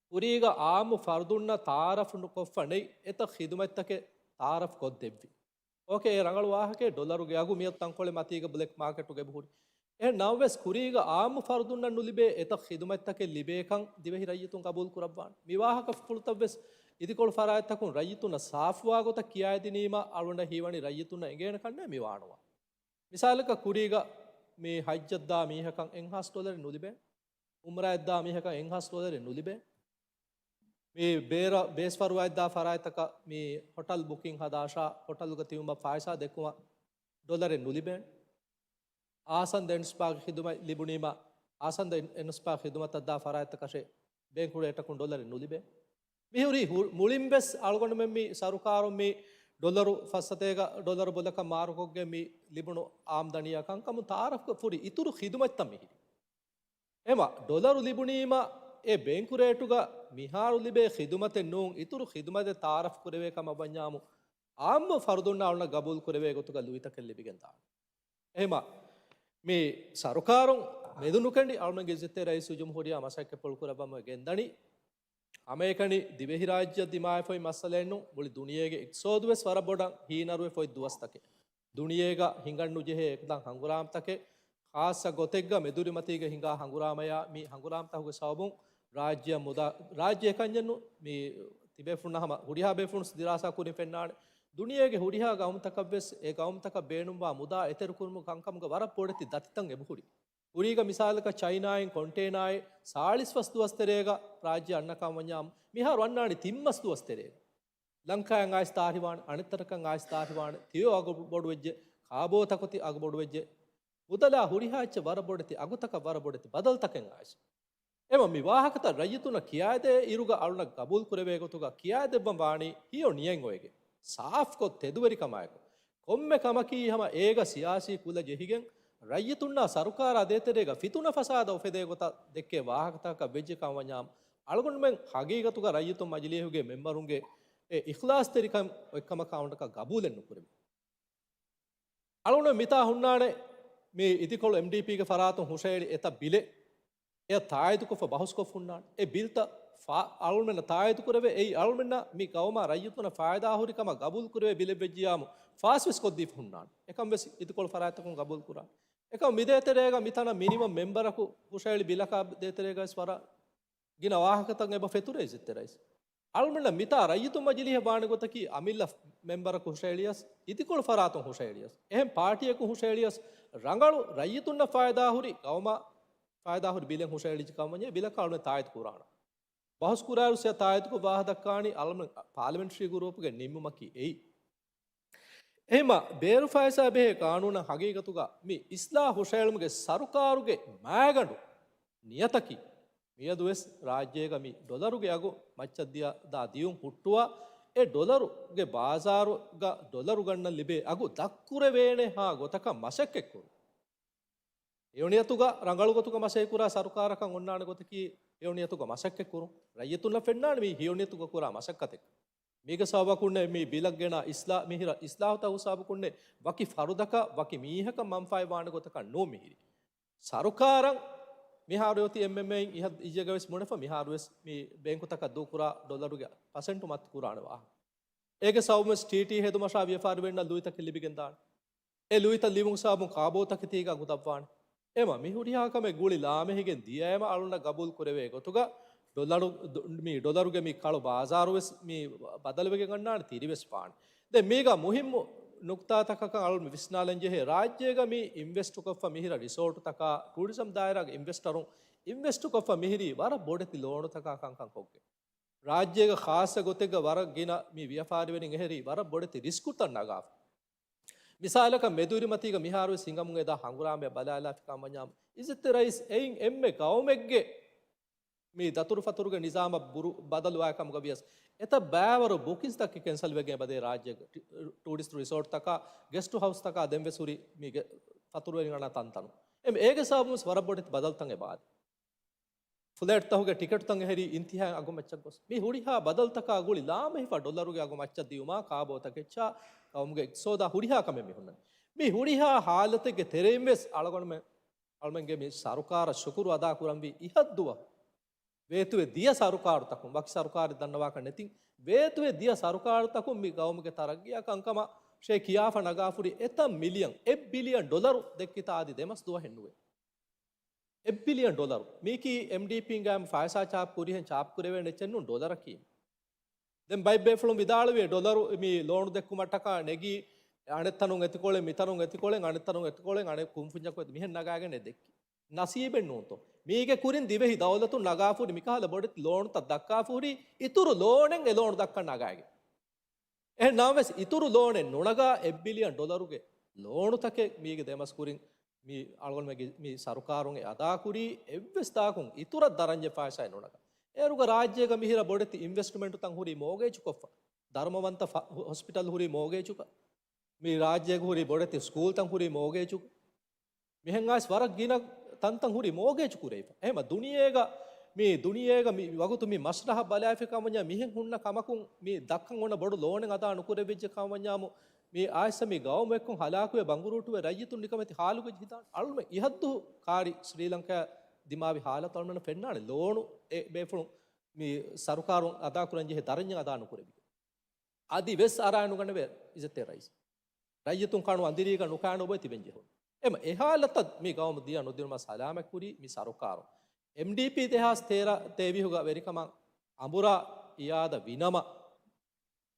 ކުރީގަ އާއްމު ފަރުދުންނަށް ތައާރަފު ކޮށްފަ ނެތް އެތައް ޚިދުމަތްތަކެއް ތައާރަފް ކޮށްދެއްވި. އޯކޭ، އެ ރަނގަޅު ވާހަކައެއް، ޑޮލަރުގެ އަގު މިއޮތް ތަންކޮޅެއް މަތީގަ ބުލެކް މާކެޓުގަ އެބަހުރި. އެހެން ނަމަވެސް ކުރީގަ އާއްމު ފަރުދުންނަށް ނުލިބޭ އެތައް ޚިދުމަތްތަކެއް ލިބޭކަން ދިވެހި ރައްޔިތުން ގަބޫލު ކުރައްވާނެ. މި ވާހަކަފުޅުތައް ވެސް އިދިކޮޅު ފަރާތްތަކުން ރައްޔިތުންނަށް ސާފުވާ ގޮތަށް ކިޔާދިނީމަ އަޅުގަނޑަށް ހީވަނީ ރައްޔިތުންނަށް އެނގޭނެ ކަންނޭ މި ވާނުވާ. މިސާލަކަށް ކުރީގަ މި ހައްޖަށްދާ މީހަކަށް އެއްހާސް ޑޮލަރެއް ނުލިބޭ. އުމްރާއަށްދާ މީހަކަށް އެއްހާސް ޑޮލަރެއް ނުލިބޭ. މި ބޭރަށް ބޭސްފަރުވާއަށްދާ ފަރާތްތަކަށް މި ހޮޓަލް ބުކިން ހަދާށާ، ހޮޓަލުގަ ތިބުމަށް ފައިސާ ދެއްކުމަށް ޑޮލަރެއް ނުލިބޭނެ. އާސަންދަ އެންޑް ސްޕާގެ ޚިދުމަތް ލިބުނީމަ، އާސަންދަ އެންޑް ސްޕާ ޚިދުމަތަށްދާ ފަރާތްތަކަށެއް ބޭންކު ރޭޓަކުން ޑޮލަރެއް ނުލިބޭ. މިހުރީ ހު-، މުޅިން ވެސް އަޅުގަނޑުމެން މި ސަރުކާރުން މި ޑޮލަރު ފައްސަތޭކަ ޑޮލަރު ބޮލަކަށް މާރުކޮށްގެން މި ލިބުނު އާމްދަނީއާ ކަންކަމުން ތައާރަފްކޮށް ފުރި އިތުރު ޚިދުމަތްތައް މިހިރީ. އެމަ ޑޮލަރު ލިބުނީމަ އެ ބޭންކު ރޭޓުގަ މިހާރު ލިބޭ ޚިދުމަތެއް ނޫން، އިތުރު ޚިދުމަތެއް ތައާރަފް ކުރެވޭ ކަމަށް ވަންޏާމު، އާއްމު ފަރުދުންނަށް އަޅުނަ ގަބޫލު ކުރެވޭ ގޮތުގަ ލުއިތަކެއް ލިބިގެން ދާނެ. އެހެމަ މި ސަރުކާރުން މެދުނުކެނޑި އަޅުމެންގެ އިއްޒަތްތެރި ރައީސް ޖުމްހޫރިއްޔާ މަސައްކަތްޕުޅު ކުރައްވަމުން ގެންދަނީ. ހަމައެކަނި ދިވެހިރާއްޖެއަށް ދިމާވެފައި މައްސަލައެއްނު، މުޅި ދުނިޔޭގެ އިޤްތިޞާދު ވެސް ވަރަށް ބޮޑަށް ހީނަރުވެފައި ދުވަސްތަކެއް. ދުނިޔޭގަ ހިނގަން ނުޖެހޭ އެކަދަން ހަނގުރާމަތަކެއް، ޚާއްޞަ ގޮތެއްގަ މެދުރިމަތީގަ ހިނގާ ހަނގުރާމަޔާ މި ހަނގުރާމަތަކުގެ ސަބަބުން ރާއްޖެއަށް މުދާ، ރާއްޖެ އެކަންޏެއްނު، މި ތިބޭފުޅުންނަށް ހަމަ ހުރިހާ ބޭފުޅުން ދިރާސާ ކުރިން ފެންނާނެ. ދުނިޔޭގެ ހުރިހާ ގައުމުތަކަށްވެސް އެ ގައުމުތަކަށް ބޭނުންވާ މުދާ އެތެރެކުރުމުގެ ކަންކަމުގަ ވަރަށް ބޮޑެތި ދަތިތައް އެބަހުރި. ކުރީގަ މިސާލަކަށް ޗައިނާއިން ކޮންޓޭނާއެއް ސާޅީސް ފަސް ދުވަސް ތެރޭގަ ރާއްޖެ އަންނަ ކަމަށް ވަންޏާ މިހާރު އަންނާނީ ތިން މަސް ދުވަސް ތެރޭގަ. ލަންކާއަށް އައިސް ތާރިވާނެ، އަނެއް ތަނަކަށް އައިސް ތާރިވާނެ، ތިޔޯ އަގު ބޮޑުވެއްޖެ، ކާބޯތަކު ތި އަގު ބޮޑުވެއްޖެ، މުދަލާ ހުރިހާ އެއްޗެއް ވަރަށް ބޮޑެތި އަގުތަކަށް ވަރަށް ބޮޑެތި ބަދަލުތަކެއް އައިސް. އެމަ މި ވާހަކަތައް ރައްޔިތުންނަށް ކިޔާދޭ އިރުގަ އަޅުނަށް ގަބޫލު ކުރެވޭ ގޮތުގަ ކިޔާދެއްވަން ވާނީ ހެޔޮ ނިޔަތް އޮވެގެން، ސާފްކޮށް ތެދުވެރިކަމާއެކު. ކޮންމެ ކަމަކީ ހަމަ އޭގަ ސިޔާސީ ކުލަ ޖެހިގެން، ރައްޔިތުންނާ ސަރުކާރާ ދޭތެރޭގަ ފިތުނަ ފަސާދަ އުފެދޭ ގޮތަށް ދެއްކޭ ވާހަކަތަކަކަށް ވެއްޖެ ކަމަށް ވަންޏާ، އަޅުގަނޑުމެން ހަގީގަތުގަ ރައްޔިތުން މަޖިލީހުގެ މެމްބަރުންގެ އެ އިޚްލާޞްތެރިކަން އޮތްކަމަކާ އަޅުނަކަށް ގަބޫލެއް ނުކުރެވި. އަޅުގަނޑު މިތާ ހުންނާނެ މި އިދިކޮޅު އެމްޑީޕީގެ ފަރާތުން ހުށައެޅި އެތައް ބިލެއް އެ ތާއީދުކޮށްފަ ބަހުސްކޮށް ހުންނާނެ. އެ ބިލްތައް ފާ-، އަޅުމެންނަށް ތާއީދު ކުރެވޭ، އެއީ އަޅުމެންނަށް މި ގައުމާ ރައްޔިތުންނަށް ފާއިދާ ހުރި ކަމަށް ގަބޫލު ކުރެވޭ ބިލެއް ވެއްޖިޔާމު ފާސްވެސް ކޮށްދީފަ ހުންނާނެ. އެކަން ވެސް އިދިކޮޅު ފަރާތްތަކުން ގަބޫލު ކުރާނެ. އެކަމް މި ދޭތެރޭގަ މިތަނަށް މިނިމަމް މެމްބަރަކު ހުށައެޅި ބިލަކާ ދޭތެރޭގަ ވެސް ވަރަށް ގިނަ ވާހަކަތައް އެބަ ފެތުރޭ އިއްޒަތްތެރި ރައީސް. އަޅުމެންނަށް މިތާ ރައްޔިތުން މަޖިލީހަށް ވާނެ ގޮތަކީ އަމިއްލަ މެމްބަރަކު ހުށައެޅިޔަސް، އިދިކޮޅު ފަރާތުން ހުށައެޅިޔަސް، އެހެން ޕާޓީއަކުން ހުށައެޅިޔަސް، ރަނގަޅު ރައްޔިތުންނަށް ފައިދާހުރި، ގައުމަށް ފައިދާހުރި ބިލެއް ހުށައެޅިއްޖެ ކަމަށް ވަންޏާ ބިލަކަށް އަޅުމެން ތާއީދު ކުރާނަން. ބަހުސް ކުރާއިރު ސިޔާ ތާއީދުކޮށް ވާހަކަ ދައްކާނީ އަޅުމެން ޕާލަމެންޓްރީ ގުރޫޕުގެ ނިންމުމަކީ އެއީ. އެހެންމަ ބޭރު ފައިސާ ބެހޭ ގާނޫނަށް ހަގީގަތުގަ މި އިސްލާހު ހުށައެޅުމުގެ ސަރުކާރުގެ މާގަނޑު ނިޔަތަކީ މިއަދުވެސް ރާއްޖޭގަ މި ޑޮލަރުގެ އަގު މައްޗަށް ދިޔަ ދާ ދިޔުން ހުއްޓުވާ، އެ ޑޮލަރުގެ ބާޒާރުގަ ޑޮލަރު ގަންނަން ލިބޭ އަގު ދަށްކުރެވޭނެހާ ގޮތަކަށް މަސައްކަތްކުރުން. ހެޔޮނިޔަތުގަ ރަނގަޅު ގޮތުގަ މަސައްކަތްކުރާ ސަރުކާރަކަށް އޮންނާނެ ގޮތަކީ ހެޔޮނިޔަތުގަ މަސައްކަތްކުރުން. ރައްޔިތުންނަށް ފެންނާނެ މީ ހެޔޮނިޔަތުގަ ކުރާ މަސައްކަތެއް. މީގެ ސަބަބަކުންނޭ މި ބިލަށް ގެނާ އިސްލާ-، މިހިރަ އިސްލާހުތައް ހުސާބަކުންނޭ ވަކި ފަރުދަކަށް، ވަކި މީހަކަށް މަންފާއެއް ވާނެ ގޮތަކަށް ނޫން މިހިރީ. ސަރުކާރަށް މިހާރު އޮތީ އެމްއެމްއޭއިން އިހަށް އިއްޔެގަވެސް ބުނެފަ، މިހާރުވެސް މި ބޭންކުތަކަށް ދޫކުރާ ޑޮލަރުގެ ޕަސެންޓު މައްތު ކުރާނެ ވާހަކަ. އޭގެ ސަބަބުންވެސް ޓީޓީ ހެދުމަށާ ވިޔަފާރިވެރިންނަށް ލުއިތަކެއް ލިބިގެންދާނެ. އެ ލުއިތައް ލިބުނު ސަބަބުން ކާބޯތަކެތީގަ އަގު ދަށްވާނެ. އެމަ މި ހުރިހާ ކަމެއް ގުޅި ލާމެހިގެން ދިޔައެމަ އަޅުންނަށް ގަބޫލު ކުރެވޭ ގޮތުގަ ޑޮލަރު، ދު-، މި ޑޮލަރުގެ މި ކަޅު ބާޒާރުވެސް މި ބަދަލުވެގެން އަންނާނެ، ތިރިވެސް ފާނެ. ދެން މީގަ މުހިއްމު ނުކުތާތަކަކަށް އަޅުން ވިސްނާލަން ޖެހޭ، ރާއްޖޭގަ މި އިންވެސްޓުކޮށްފަ މިހިރަ ރިސޯޓުތަކާ ޓޫރިޒަމް ދާއިރާގެ އިންވެސްޓަރުން އިންވެސްޓުކޮށްފަ މިހިރީ ވަރަށް ބޮޑެތި ލޯނުތަކާ ކަންކަން ކޮށްގެން. ރާއްޖޭގަ ޚާއްސަ ގޮތެއްގަ ވަރަށް ގިނަ މި ވިޔަފާރިވެރިން އެހެރީ ވަރަށް ބޮޑެތި ރިސްކުތައް ނަގާފަ. މިސާލަކަށް މެދުއިރުމަތީގަ މިހާރުވެސް ހިނގަމުން އެދާ ހަނގުރާމައަށް ބަލާލާފި ކަމަށް ވަންޏާމު، އިއްޒަތްތެރި ރައީސް އެއިން އެންމެ ގައުމެއްގެ މި ދަތުރުފަތުރުގެ ނިޒާމަށް ބުރު ބަދަލުވާ ކަމުގަ ވިޔަސް، އެތައް ބައިވަރު ބުކިންސްތަކެއް ކެންސަލްވެގެން އެބަދޭ ރާއްޖޭގެ ޓި-، ޓޫރިސްޓު ރިސޯޓްތަކާ، ގެސްޓު ހައުސްތަކާ ދެންވެސް ހުރި މި ގެ-، ފަތުރުވެރިން އަނާ ތަންތަނުން. އެމް އޭގެ ސަބަބުންވެސް ވަރަށް ބޮޑެތި ބަދަލުތައް އެބައާދޭ. ފްލައިޓްތަކުގެ ޓިކެޓުތައް އެހެރީ އިންތިހާއިން އަގު މައްޗަށް ގޮސް. މި ހުރިހާ ބަދަލުތަކާ ގުޅި ލާމެހިފަ ޑޮލަރުގެ އަގު މައްޗަށް ދިޔުމާ ކާބޯތަކެއްޗާ ގައުމުގެ އިޤްތިޞާދާ ހުރިހާ ކަމެއް މި ހުންނަނީ. މި ހުރިހާ ހާލަތެއްގެ ތެރެއިން ވެސް އަޅުގަނޑުމެން، އަޅުމެންގެ މި ސަރުކާރަށް ޝުކުރު އަދާ ކުރަންވީ އިހަށްދުވަހު ވޭތުވެ ދިޔަ ސަރުކާރުތަކުން، ވަކި ސަރުކާރެއް ދަންނަވާކަށް ނެތިން، ވޭތުވެ ދިޔަ ސަރުކާރުތަކުން މި ގައުމުގެ ތަރައްގީއާ ކަންކަމަށޭ ކިޔާފަ ނަގާފުރި އެތައް މިލިއަން، އެއް ބިލިއަން ޑޮލަރު ދެއްކިތާ އަދި ދެމަސް ދުވަހެއް ނުވޭ. އެއް ބިލިއަން ޑޮލަރު. މީކީ އެމްޑީޕީން ގާއިމު ފައިސާ ޗާޕް ކުރިހެން ޗާޕް ކުރެވޭނެ އެއްޗެއް ނޫން ޑޮލަރަކީ. ދެން ބައެއް ބޭފުޅުން ވިދާޅުވި ޑޮލަރު މި ލޯނު ދެއްކުމަށްޓަކާ ނެގީ އަނެއް ތަނުން އެތިކޮޅެއް، މި ތަނުން އެތިކޮޅެއް، އަނެއް ތަނުން އެތިކޮޅެއް، އަނެއް ކުންފުންޏަކު މިހެން ނަގާގެން ދެއްކި. ނަސީބެއް ނޫންތޯ؟ މީގެ ކުރިން ދިވެހި ދައުލަތުން ނަގާފުރި މިކަހަލަ ބޮޑެތި ލޯނުތައް ދައްކާފުރި އިތުރު ލޯނެއް އެ ލޯނު ދައްކަން ނަގާގެން. އެހެން ނަމަވެސް، އިތުރު ލޯނެއް ނުނަގާ އެއް ބިލިއަން ޑޮލަރުގެ ލޯނުތަކެއް މީގެ ދެމަސް ކުރިން މި އަޅުގަނޑުމެންގެ މި ސަރުކާރުން އެ އަދާކުރީ އެއްވެސް ދާކުން އިތުރަށް ދަރަންޏެއް ފައިސާއެއް ނުނަގާ. އޭރުގަ ރާއްޖޭގަ މިހިރަ ބޮޑެތި އިންވެސްޓްމަންޓުތައް ހުރީ މޯގޭޖުކޮށްފަ. ދަރުމަވަންތަ ފަ-، ހޮސްޕިޓަލް ހުރީ މޯގޭޖުކަ. މި ރާއްޖޭގަ ހުރީ ބޮޑެތި ސްކޫލްތައް ހުރީ މޯގޭޖު. މިހެން އައިސް ވަރަށް ގިނަ ތަންތަން ހުރީ މޯގޭޖު ކުރެވިފަ. އެހެމަ ދުނިޔޭގަ، މި ދުނިޔޭގަ މި ވަގުތު މި މަސްރަހަ ބަލާފި ކަމަންޏާ މިހެން ހުންނަ ކަމަކުން މި ދައްކަން އޮންނަ ބޮޑު ލޯނެއް އަދާ ނުކުރެވިއްޖެ ކަމަންޏާމު، މި އާއްސަ މި ގައުމު އެއްކޮން ހަލާކުވެ ބަނގުރޫޓުވެ ރައްޔިތުން ނިކަމެތި ހާލުގަ ޖިހިދާން. އަޅުމެ އިހައްދު ކާރި ސްރީލަންކާ ދިމާވި ހާލަތު އަޅުމެންނަށް ފެންނާނެ. ލޯނު އެ ބޭފުޅުން މި ސަރުކާރުން އަދާކުރަން ޖެހޭ ދަރަންޏެއް އަދާ ނުކުރެވި. އަދި ވެސް އަރާ ނުގަނެވޭ އިއްޒަތްތެރި ރައީސް. ރައްޔިތުން ކަނު އަނދިރީގަ ނުކާނު އޮބޮއި ތިބެން ޖެހުނު. އެމަ އެ ހާލަތަށް މި ގައުމު ދިޔަ ނުދިނުމަށް ސަލާމަތް ކުރީ މި ސަރުކާރު. އެމްޑީޕީ ދެހާސް ތޭރަ ތޭވީހުގަ ވެރިކަމަށް އަނބުރާ އިޔާދަ ވިނަމަ،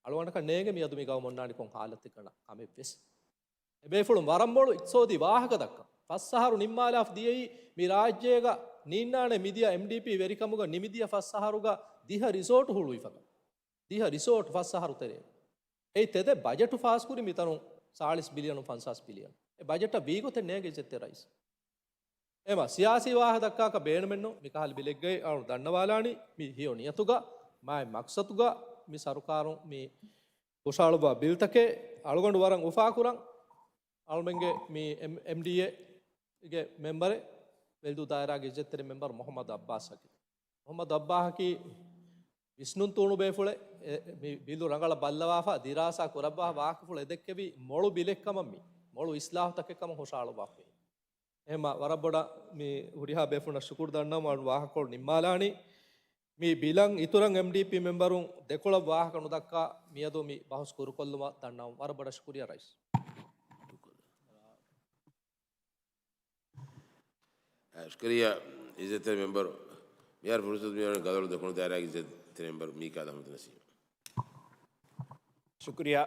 އަޅުގަނޑަކަށް ނޭނގެ މިއަދު މި ގައުމު އޮންނާނީ ކޮން ހާލަތެއްގަން ކަމެއް ވެސް. އެބޭފުޅުން ވަރަށް މޮޅު އިޤްތިޞާދީ ވާހަކަ ދައްކަން. ފަސް އަހަރު ނިންމާލާފަ ދިޔައީ މި ރާއްޖޭގަ ނީންނާނެ މިދިޔަ އެމްޑީޕީ ވެރިކަމުގަ ނިމިދިޔަ ފަސް އަހަރުގަ ދިހަ ރިސޯޓު ހުޅުވިފަ. ދިހަ ރިސޯޓް ފަސް އަހަރު ތެރޭ. އެއީ ތެދެއް ބަޖެޓު ފާސްކުރި މިތަނުން ސާޅީސް ބިލިއަނު ފަންސާސް ބިލިއަނު. އެ ބަޖެޓަށް ވީގޮތެއް ނޭނގެ އިއްޒަތްތެރި ރައީސް. އެމަ ސިޔާސީ ވާހަކަ ދައްކާކަށް ބޭނުމެއްނު. މިކަހަލަ ބިލެއްގައި އަޅު ދަންނަވާލާނީ މި ހެޔޮ ނިޔަތުގަ، މާތް މަޤްޞަދުގަ މި ސަރުކާރުން މި ހުށަހަޅުއްވާ ބިލްތަކެއް އަޅުގަނޑު ވަރަށް އުފާކުރަން. އަޅުމެންގެ މި އެމް-، އެމްޑީއޭގެ މެމްބަރެއް، ވެލްދޫ ދާއިރާގެ އިއްޒަތްތެރި މެމްބަރު މުޙައްމަދު އައްބާސް ހަކީ. މުޙައްމަދު އައްބާހަކީ ވިސްނުން ތޫނު ބޭފުޅެއް، އެ، މި ބިލު ރަނގަޅަށް ބައްލަވާފަ، ދިރާސާ ކުރައްވާ ވާހަކަފުޅު އެދެއްކެވި މޮޅު ބިލެއްކަމަށް މި މޮޅު އިސްލާހުތަކެއްކަމަށް ހުށަހަޅުއްވާފައި. އެހެމަ ވަރަށް ބޮޑަށް މި ހުރިހާ ބޭފުޅުންނަށް ޝުކުރު ދަންނަވަމުން ވާހަކަކޮޅު ނިންމާލާނީ. މި ބިލަށް އިތުރަށް އެމްޑީޕީ މެމްބަރުން ދެކޮޅަށް ވާހަކަ ނުދައްކާ މިއަދު މި ބަހުސް ކުރުކޮށްލުމަށް ދަންނަވަމުން ވަރަށް ބޮޑަށް ޝުކުރިއްޔާ ރައީސް. ޝުކުރިއްޔާ އިއްޒަތްތެރި މެމްބަރު މިހާރު ފުރުސަތު މިއޮންނަނީ ގަދަވަޅު ދެކުނު ދާއިރާގެ އިއްޒަތްތެރި މެމްބަރު މީކާ އަޙްމަދު ނަސީމަށް. ޝުކުރިއްޔާ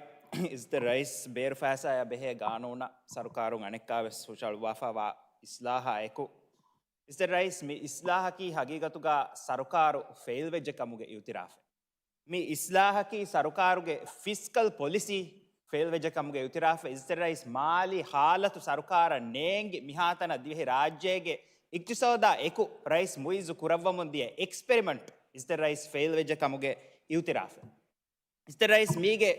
އިއްޒަތްތެރި ރައީސް. ބޭރު ފައިސާއާ ބެހޭ ގާނޫނަށް ސަރުކާރުން އަނެއްކާވެސް ހުށަހަޅުއްވާފައިވާ އިސްލާހާ އެކު، އިއްޒަތްތެރި ރައީސް، މި އިސްލާހަކީ ހަގީގަތުގަ ސަރުކާރު ފެއިލްވެއްޖެ ކަމުގެ އިއުތިރާފެއް. މި އިސްލާހަކީ ސަރުކާރުގެ ފިސްކަލް ޕޮލިސީ ފެއިލްވެއްޖެ ކަމުގެ އިއުތިރާފެއް. އިއްޒަތްތެރި ރައީސް، މާލީ ހާލަތު ސަރުކާރަށް ނޭނގި މިހާތަނަށް ދިވެހި ރާއްޖޭގެ އިޤްތިޞާދާ އެކު ރައީސް މުއިއްޒު ކުރައްވަމުން ދިޔަ އެކްސްޕެރިމަންޓް އިއްޒަތްތެރި ރައީސް ފެއިލްވެއްޖެ ކަމުގެ އިއުތިރާފެއް. އިއްޒަތްތެރި ރައީސް، މީގެ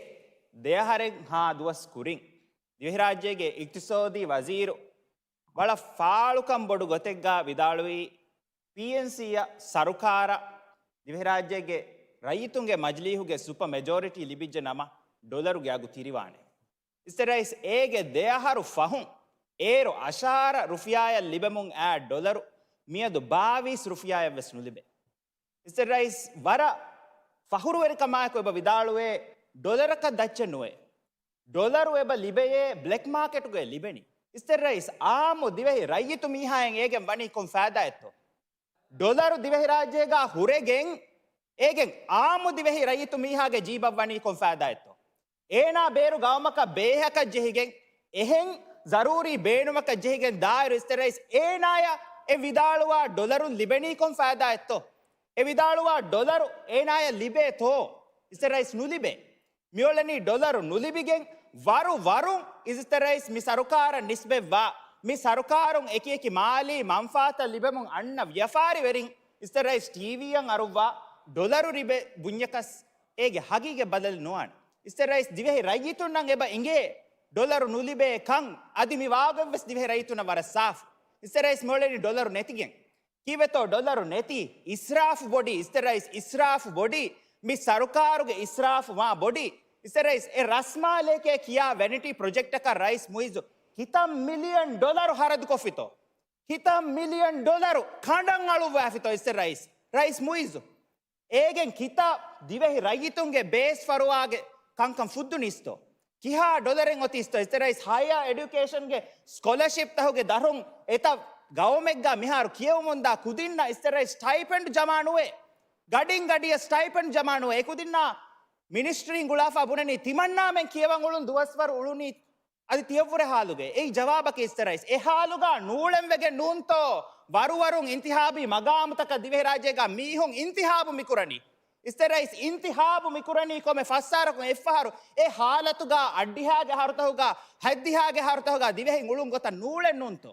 ދެއަހަރެއްހާ ދުވަސް ކުރިން ދިވެހިރާއްޖޭގެ އިޤްތިޞާދީ ވަޒީރު ވަޅަށް ފާޅުކަން ބޮޑު ގޮތެއްގަ ވިދާޅުވީ، ޕީއެންސީއަށް ސަރުކާރަށް ދިވެހިރާއްޖޭގެ ރައްޔިތުންގެ މަޖިލީހުގެ ސުޕަ މެޖޯރިޓީ ލިބިއްޖެ ނަމަ، ޑޮލަރުގެ އަގު ތިރިވާނެ. އިއްޒަތްތެރި ރައީސް، އޭގެ ދެއަހަރު ފަހުން އޭރު އަށާރަ ރުފިޔާއަށް ލިބެމުން އާ ޑޮލަރު މިއަދު ބާވީސް ރުފިޔާއަށްވެސް ނުލިބޭ. އިއްޒަތްތެރި ރައީސް، ވަރަށް ފަޚުރުވެރިކަމާއެކު އެބަ ވިދާޅުވޭ، ޑޮލަރަކަށް ދައްޗެއް ނުވޭ. ޑޮލަރު އެބަ ލިބެޔޭ ބްލެކް މާކެޓުގައި ލިބެނީ. އިއްޒަތްތެރި ރައީސް، އާއްމު ދިވެހި ރައްޔިތު މީހާއަށް އޭގެން ވަނީ ކޮން ފައިދާއެއްތޯ؟ ޑޮލަރު ދިވެހިރާއްޖޭގަ ހުރެގެން އޭގެން އާއްމު ދިވެހި ރައްޔިތު މީހާގެ ޖީބަށް ވަނީ ކޮން ފައިދާއެއްތޯ؟ އޭނާ ބޭރު ގައުމަކަށް ބޭހަކަށް ޖެހިގެން، އެހެން ޒަރޫރީ ބޭނުމަކަށް ޖެހިގެން ދާއިރު އިއްޒަތްތެރި ރައީސް އޭނާޔަށް އެ ވިދާޅުވާ ޑޮލަރުން ލިބެނީ ކޮން ފައިދާއެއްތޯ؟ އެ ވިދާޅުވާ ޑޮލަރު އޭނާޔަށް ލިބޭތޯ؟ އިއްޒަތްތެރި ރައީސް، ނުލިބޭ. މިއުޅެނީ ޑޮލަރު ނުލިބިގެން ވަރު ވަރުން އިއްޒަތްތެރި ރައީސް މި ސަރުކާރަށް ނިސްބަތްވާ، މި ސަރުކާރުން އެކި އެކި މާލީ މަންފާތައް ލިބެމުން އަންނަ ވިޔަފާރިވެރިން އިއްޒަތްތެރި ރައީސް ޓީވީއަށް އަރުއްވާ ޑޮލަރު ރިބެ ބުންޏަކަސް އޭގެ ހަގީގަތް ބަދަލެއް ނުވާނެ. އިއްޒަތްތެރި ރައީސް، ދިވެހި ރައްޔިތުންނަށް އެބަ އިނގޭ ޑޮލަރު ނުލިބޭ ކަން. އަދި މި ވާގޮތްވެސް ދިވެހި ރައްޔިތުންނަށް ވަރަށް ސާފު. އިއްޒަތްތެރި ރައީސް މިއުޅެނީ ޑޮލަރު ނެތިގެން. ކީއްވެތޯ ޑޮލަރު ނެތީ؟ އިސްރާފު ބޮޑީ އިއްޒަތްތެރި ރައީސް، އިސްރާފު ބޮޑީ. މި ސަރުކާރުގެ އިސްރާފު މާ ބޮޑީ. އިއްޒަތްތެރި ރައީސް، އެ ރަސްމާލޭކޭ ކިޔާ ވެނިޓީ ޕްރޮޖެކްޓަކަށް ރައީސް މުއިއްޒު ކިތައް މިލިއަން ޑޮލަރު ހަރަދުކޮށްފިތޯ؟ ކިތައް މިލިއަން ޑޮލަރު ކަނޑަށް އަޅުއްވާފިތޯ އިއްޒަތްތެރި ރައީސް، ރައީސް މުއިއްޒު؟ އޭގެން ކިތައް ދިވެހި ރައްޔިތުންގެ ބޭސް ފަރުވާގެ ކަންކަން ފުއްދުނީސްތޯ؟ ކިހާ ޑޮލަރެއް އޮތީސްތޯ؟ އިއްޒަތްތެރި ރައީސް، ހަޔާ އެޑިއުކޭޝަންގެ ސްކޮލަޝިޕްތަހުގެ ދަށުން އެތައް ގައުމެއްގަ މިހާރު ކިޔެވުމުންދާ ކުދިންނަށް އިއްޒަތްތެރި ރައީސް ސްޓައިޕެންޑް ޖަމާ ނުވޭ. ގަޑިން ގަޑިއަށް ސްޓައިޕެންޑް ޖަމާ ނުވޭ. އެކުދިންނާ މިނިސްޓްރީން ގުޅާފަ ބުނަނީ ތިމަންނާމެން ކިޔަވަން އުޅުން ދުވަސްވަރު އުޅުނީ އަދި ތިޔަށްވުރެ ހާލުގައި. އެއީ ޖަވާބަކީ އިއްޒަތްތެރި ރައީސް. އެ ހާލުގަ ނޫޅެންވެގެން ނޫންތޯ ވަރުވަރުން އިންތިހާބީ މަގާމުތަކަށް ދިވެހިރާއްޖޭގަ މީހުން އިންތިހާބު މިކުރަނީ؟ އިއްޒަތްތެރި ރައީސް، އިންތިހާބު މިކުރަނީ ކޮންމެ ފަސްއަހަރަކުން އެއްފަހަރު؟ އެ ހާލަތުގަ އަށްޑިހާގެ އަހަރުތަކުގަ، ހަތްދިހާގެ އަހަރުތަކުގަ ދިވެހިން އުޅުން ގޮތަށް ނޫޅެން ނޫންތޯ؟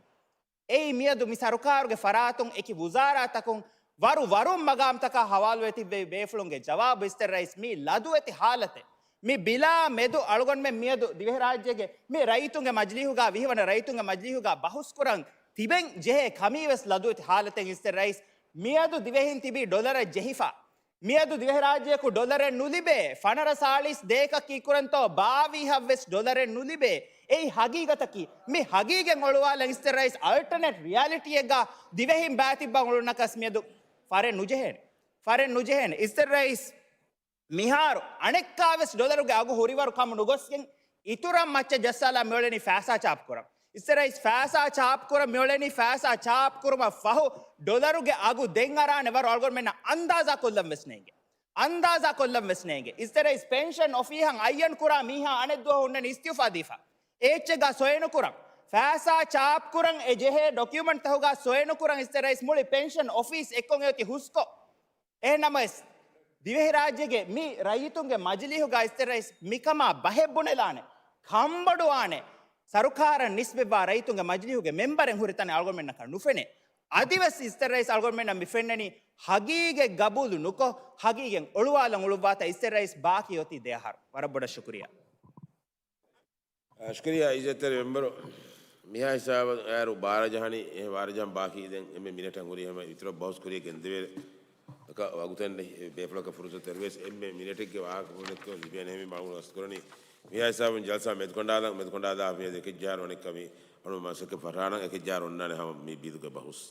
އެއީ މިއަދު މި ސަރުކާރުގެ ފަރާތުން އެކި ވުޒާރާތަކުން ވަރު ވަރުން މަގާމްތަކާ ހަވާލުވެތިއްވެވި ބޭފުޅުންގެ ޖަވާބު އިއްޒަތްތެރި ރައީސް މީ ލަދުވެތި ހާލަތެއް. މި ބިލާ މެދު އަޅުގަނޑުމެން މިއަދު ދިވެހިރާއްޖޭގެ މި ރައްޔިތުންގެ މަޖިލީހުގަ ވިހިވަނަ ރައްޔިތުންގެ މަޖިލީހުގަ ބަހުސްކުރަން ތިބެން ޖެހޭ ކަމީވެސް ލަދުވެތި ހާލަތެއް އިއްޒަތްތެރި ރައީސް. މިއަދު ދިވެހިން ތިބީ ޑޮލަރަށް ޖެހިފަ. މިއަދު ދިވެހިރާއްޖެއަކު ޑޮލަރެއް ނުލިބޭ. ފަނަރަ ސާޅީސް ދޭކަ ކީއްކުރަންތޯ ބާވީހަށްވެސް ޑޮލަރެއް ނުލިބޭ. އެއީ ހަގީގަތަކީ. މި ހަގީގަތް އޮޅުވާލަން އިއްޒަތްތެރި ރައީސް އަލްޓަނޭޓް ރިއަލިޓީއެއްގަ ދިވެހިން ބައިތިއްބަން އުޅުނަކަސް މިއަދު ފަރެއް ނުޖެހޭނެ. ފަރެއް ނުޖެހޭނެ. އިއްޒަތްތެރި ރައީސް މިހާރު އަނެއްކާވެސް ޑޮލަރުގެ އަގު ހުރިވަރު ކަމު ނުގޮސްގެން އިތުރަށް މައްޗަށް ޖައްސާލާ މިއުޅެނީ ފައިސާ ޗާޕްކުރަން. އިއްޒަތްތެރި ރައީސް ފައިސާ ޗާޕްކުރަން މިއުޅެނީ ފައިސާ ޗާޕްކުރުމަށް ފަހު ޑޮލަރުގެ އަގު ދެން އަރާނެ ވަރު އަޅުގަނޑުމެންނަށް އަންދާޒާ ކޮށްލަން ވެސް ނޭނގެ. އަންދާޒާ ކޮށްލަން ވެސް ނޭނގެ. އިއްޒަތްތެރި ރައީސް ޕެންޝަން އޮފީހަށް އައްޔަން ކުރާ މީހާ އަނެއްދުވަހު ހުންނަނީ އިސްތިއުފާ ދީފަ. އެއްޗެއްގަ ސޮއެ ނުކުރަން. ފައިސާ ޗާޕްކުރަން އެ ޖެހޭ ޑޮކިއުމަންޓްތަހުގަ ސޮއެ ނުކުރަން އިއްޒަތްތެރި ރައީސް މުޅި ޕެންޝަން އޮފީސް އެއްކޮށް އެ އޮތީ ހުސްކޮށް. އެހެންނަމަވެސް، ދިވެހިރާއްޖޭގެ މި ރައްޔިތުންގެ މަޖިލީހުގަ އިއްޒަތްތެރި ރައީސް މިކަމާ ބަހެއް ބުނެލާނެ، ކަންބޮޑުވާނެ، ސަރުކާރަށް ނިސްބަތްވާ ރައްޔިތުންގެ މަޖިލީހުގެ މެމްބަރެއް ހުރި ތަނެއް އަޅުގަނޑުމެންނަކަށް ނުފެނޭ. އަދިވެސް އިއްޒަތްތެރި ރައީސް އަޅުގަނޑުމެންނަށް މި ފެންނަނީ ހަގީގަތް ގަބޫލު ނުކޮށް، ހަގީގަތް އޮޅުވާލަން އުޅުއްވާތާ އިއްޒަތްތެރި ރައީސް ބާކީ އޮތީ ދެ އަހަރު. ވަރަށް ބޮޑަށް ޝުކުރިއްޔާ. ޝުކުރިއްޔާ އިއްޒަތްތެރި މެމްބަރު. މިހާ ހިސާބަށް އޭރު ބާރަ ޖަހަނީ، އެ ބާރަ ޖަހަން ބާކީ ދެން އެންމެ މިނެޓަށް ހުރީ ހަމަ އިތުރަށް ބަހުސް ކުރިޔަށް ގެންދެވޭ. އަކަ ވަގުތެއް ނެތް، ބޭފުޅަކަށް ފުރުސަތު ތެރިވެސް އެންމެ މިނެޓެއްގެ ވާހަކަ ފުރުސަތު ލިބޭނެ ހެމި މަގުނު އަސް ކުރަނީ. މިހާ ހިސާބުން ޖަލްސާ މެދުކޮނޑާލަން، މެދުކޮނޑާލާ މިއަދު އެކެއްޖާރު އަނެއްކަމީ އަޅު މަސައްކަތް ފަށާނަން އެކެއްޖާރު އޮންނާނެ ހަމަ މި ބިލުގެ ބަހުސް.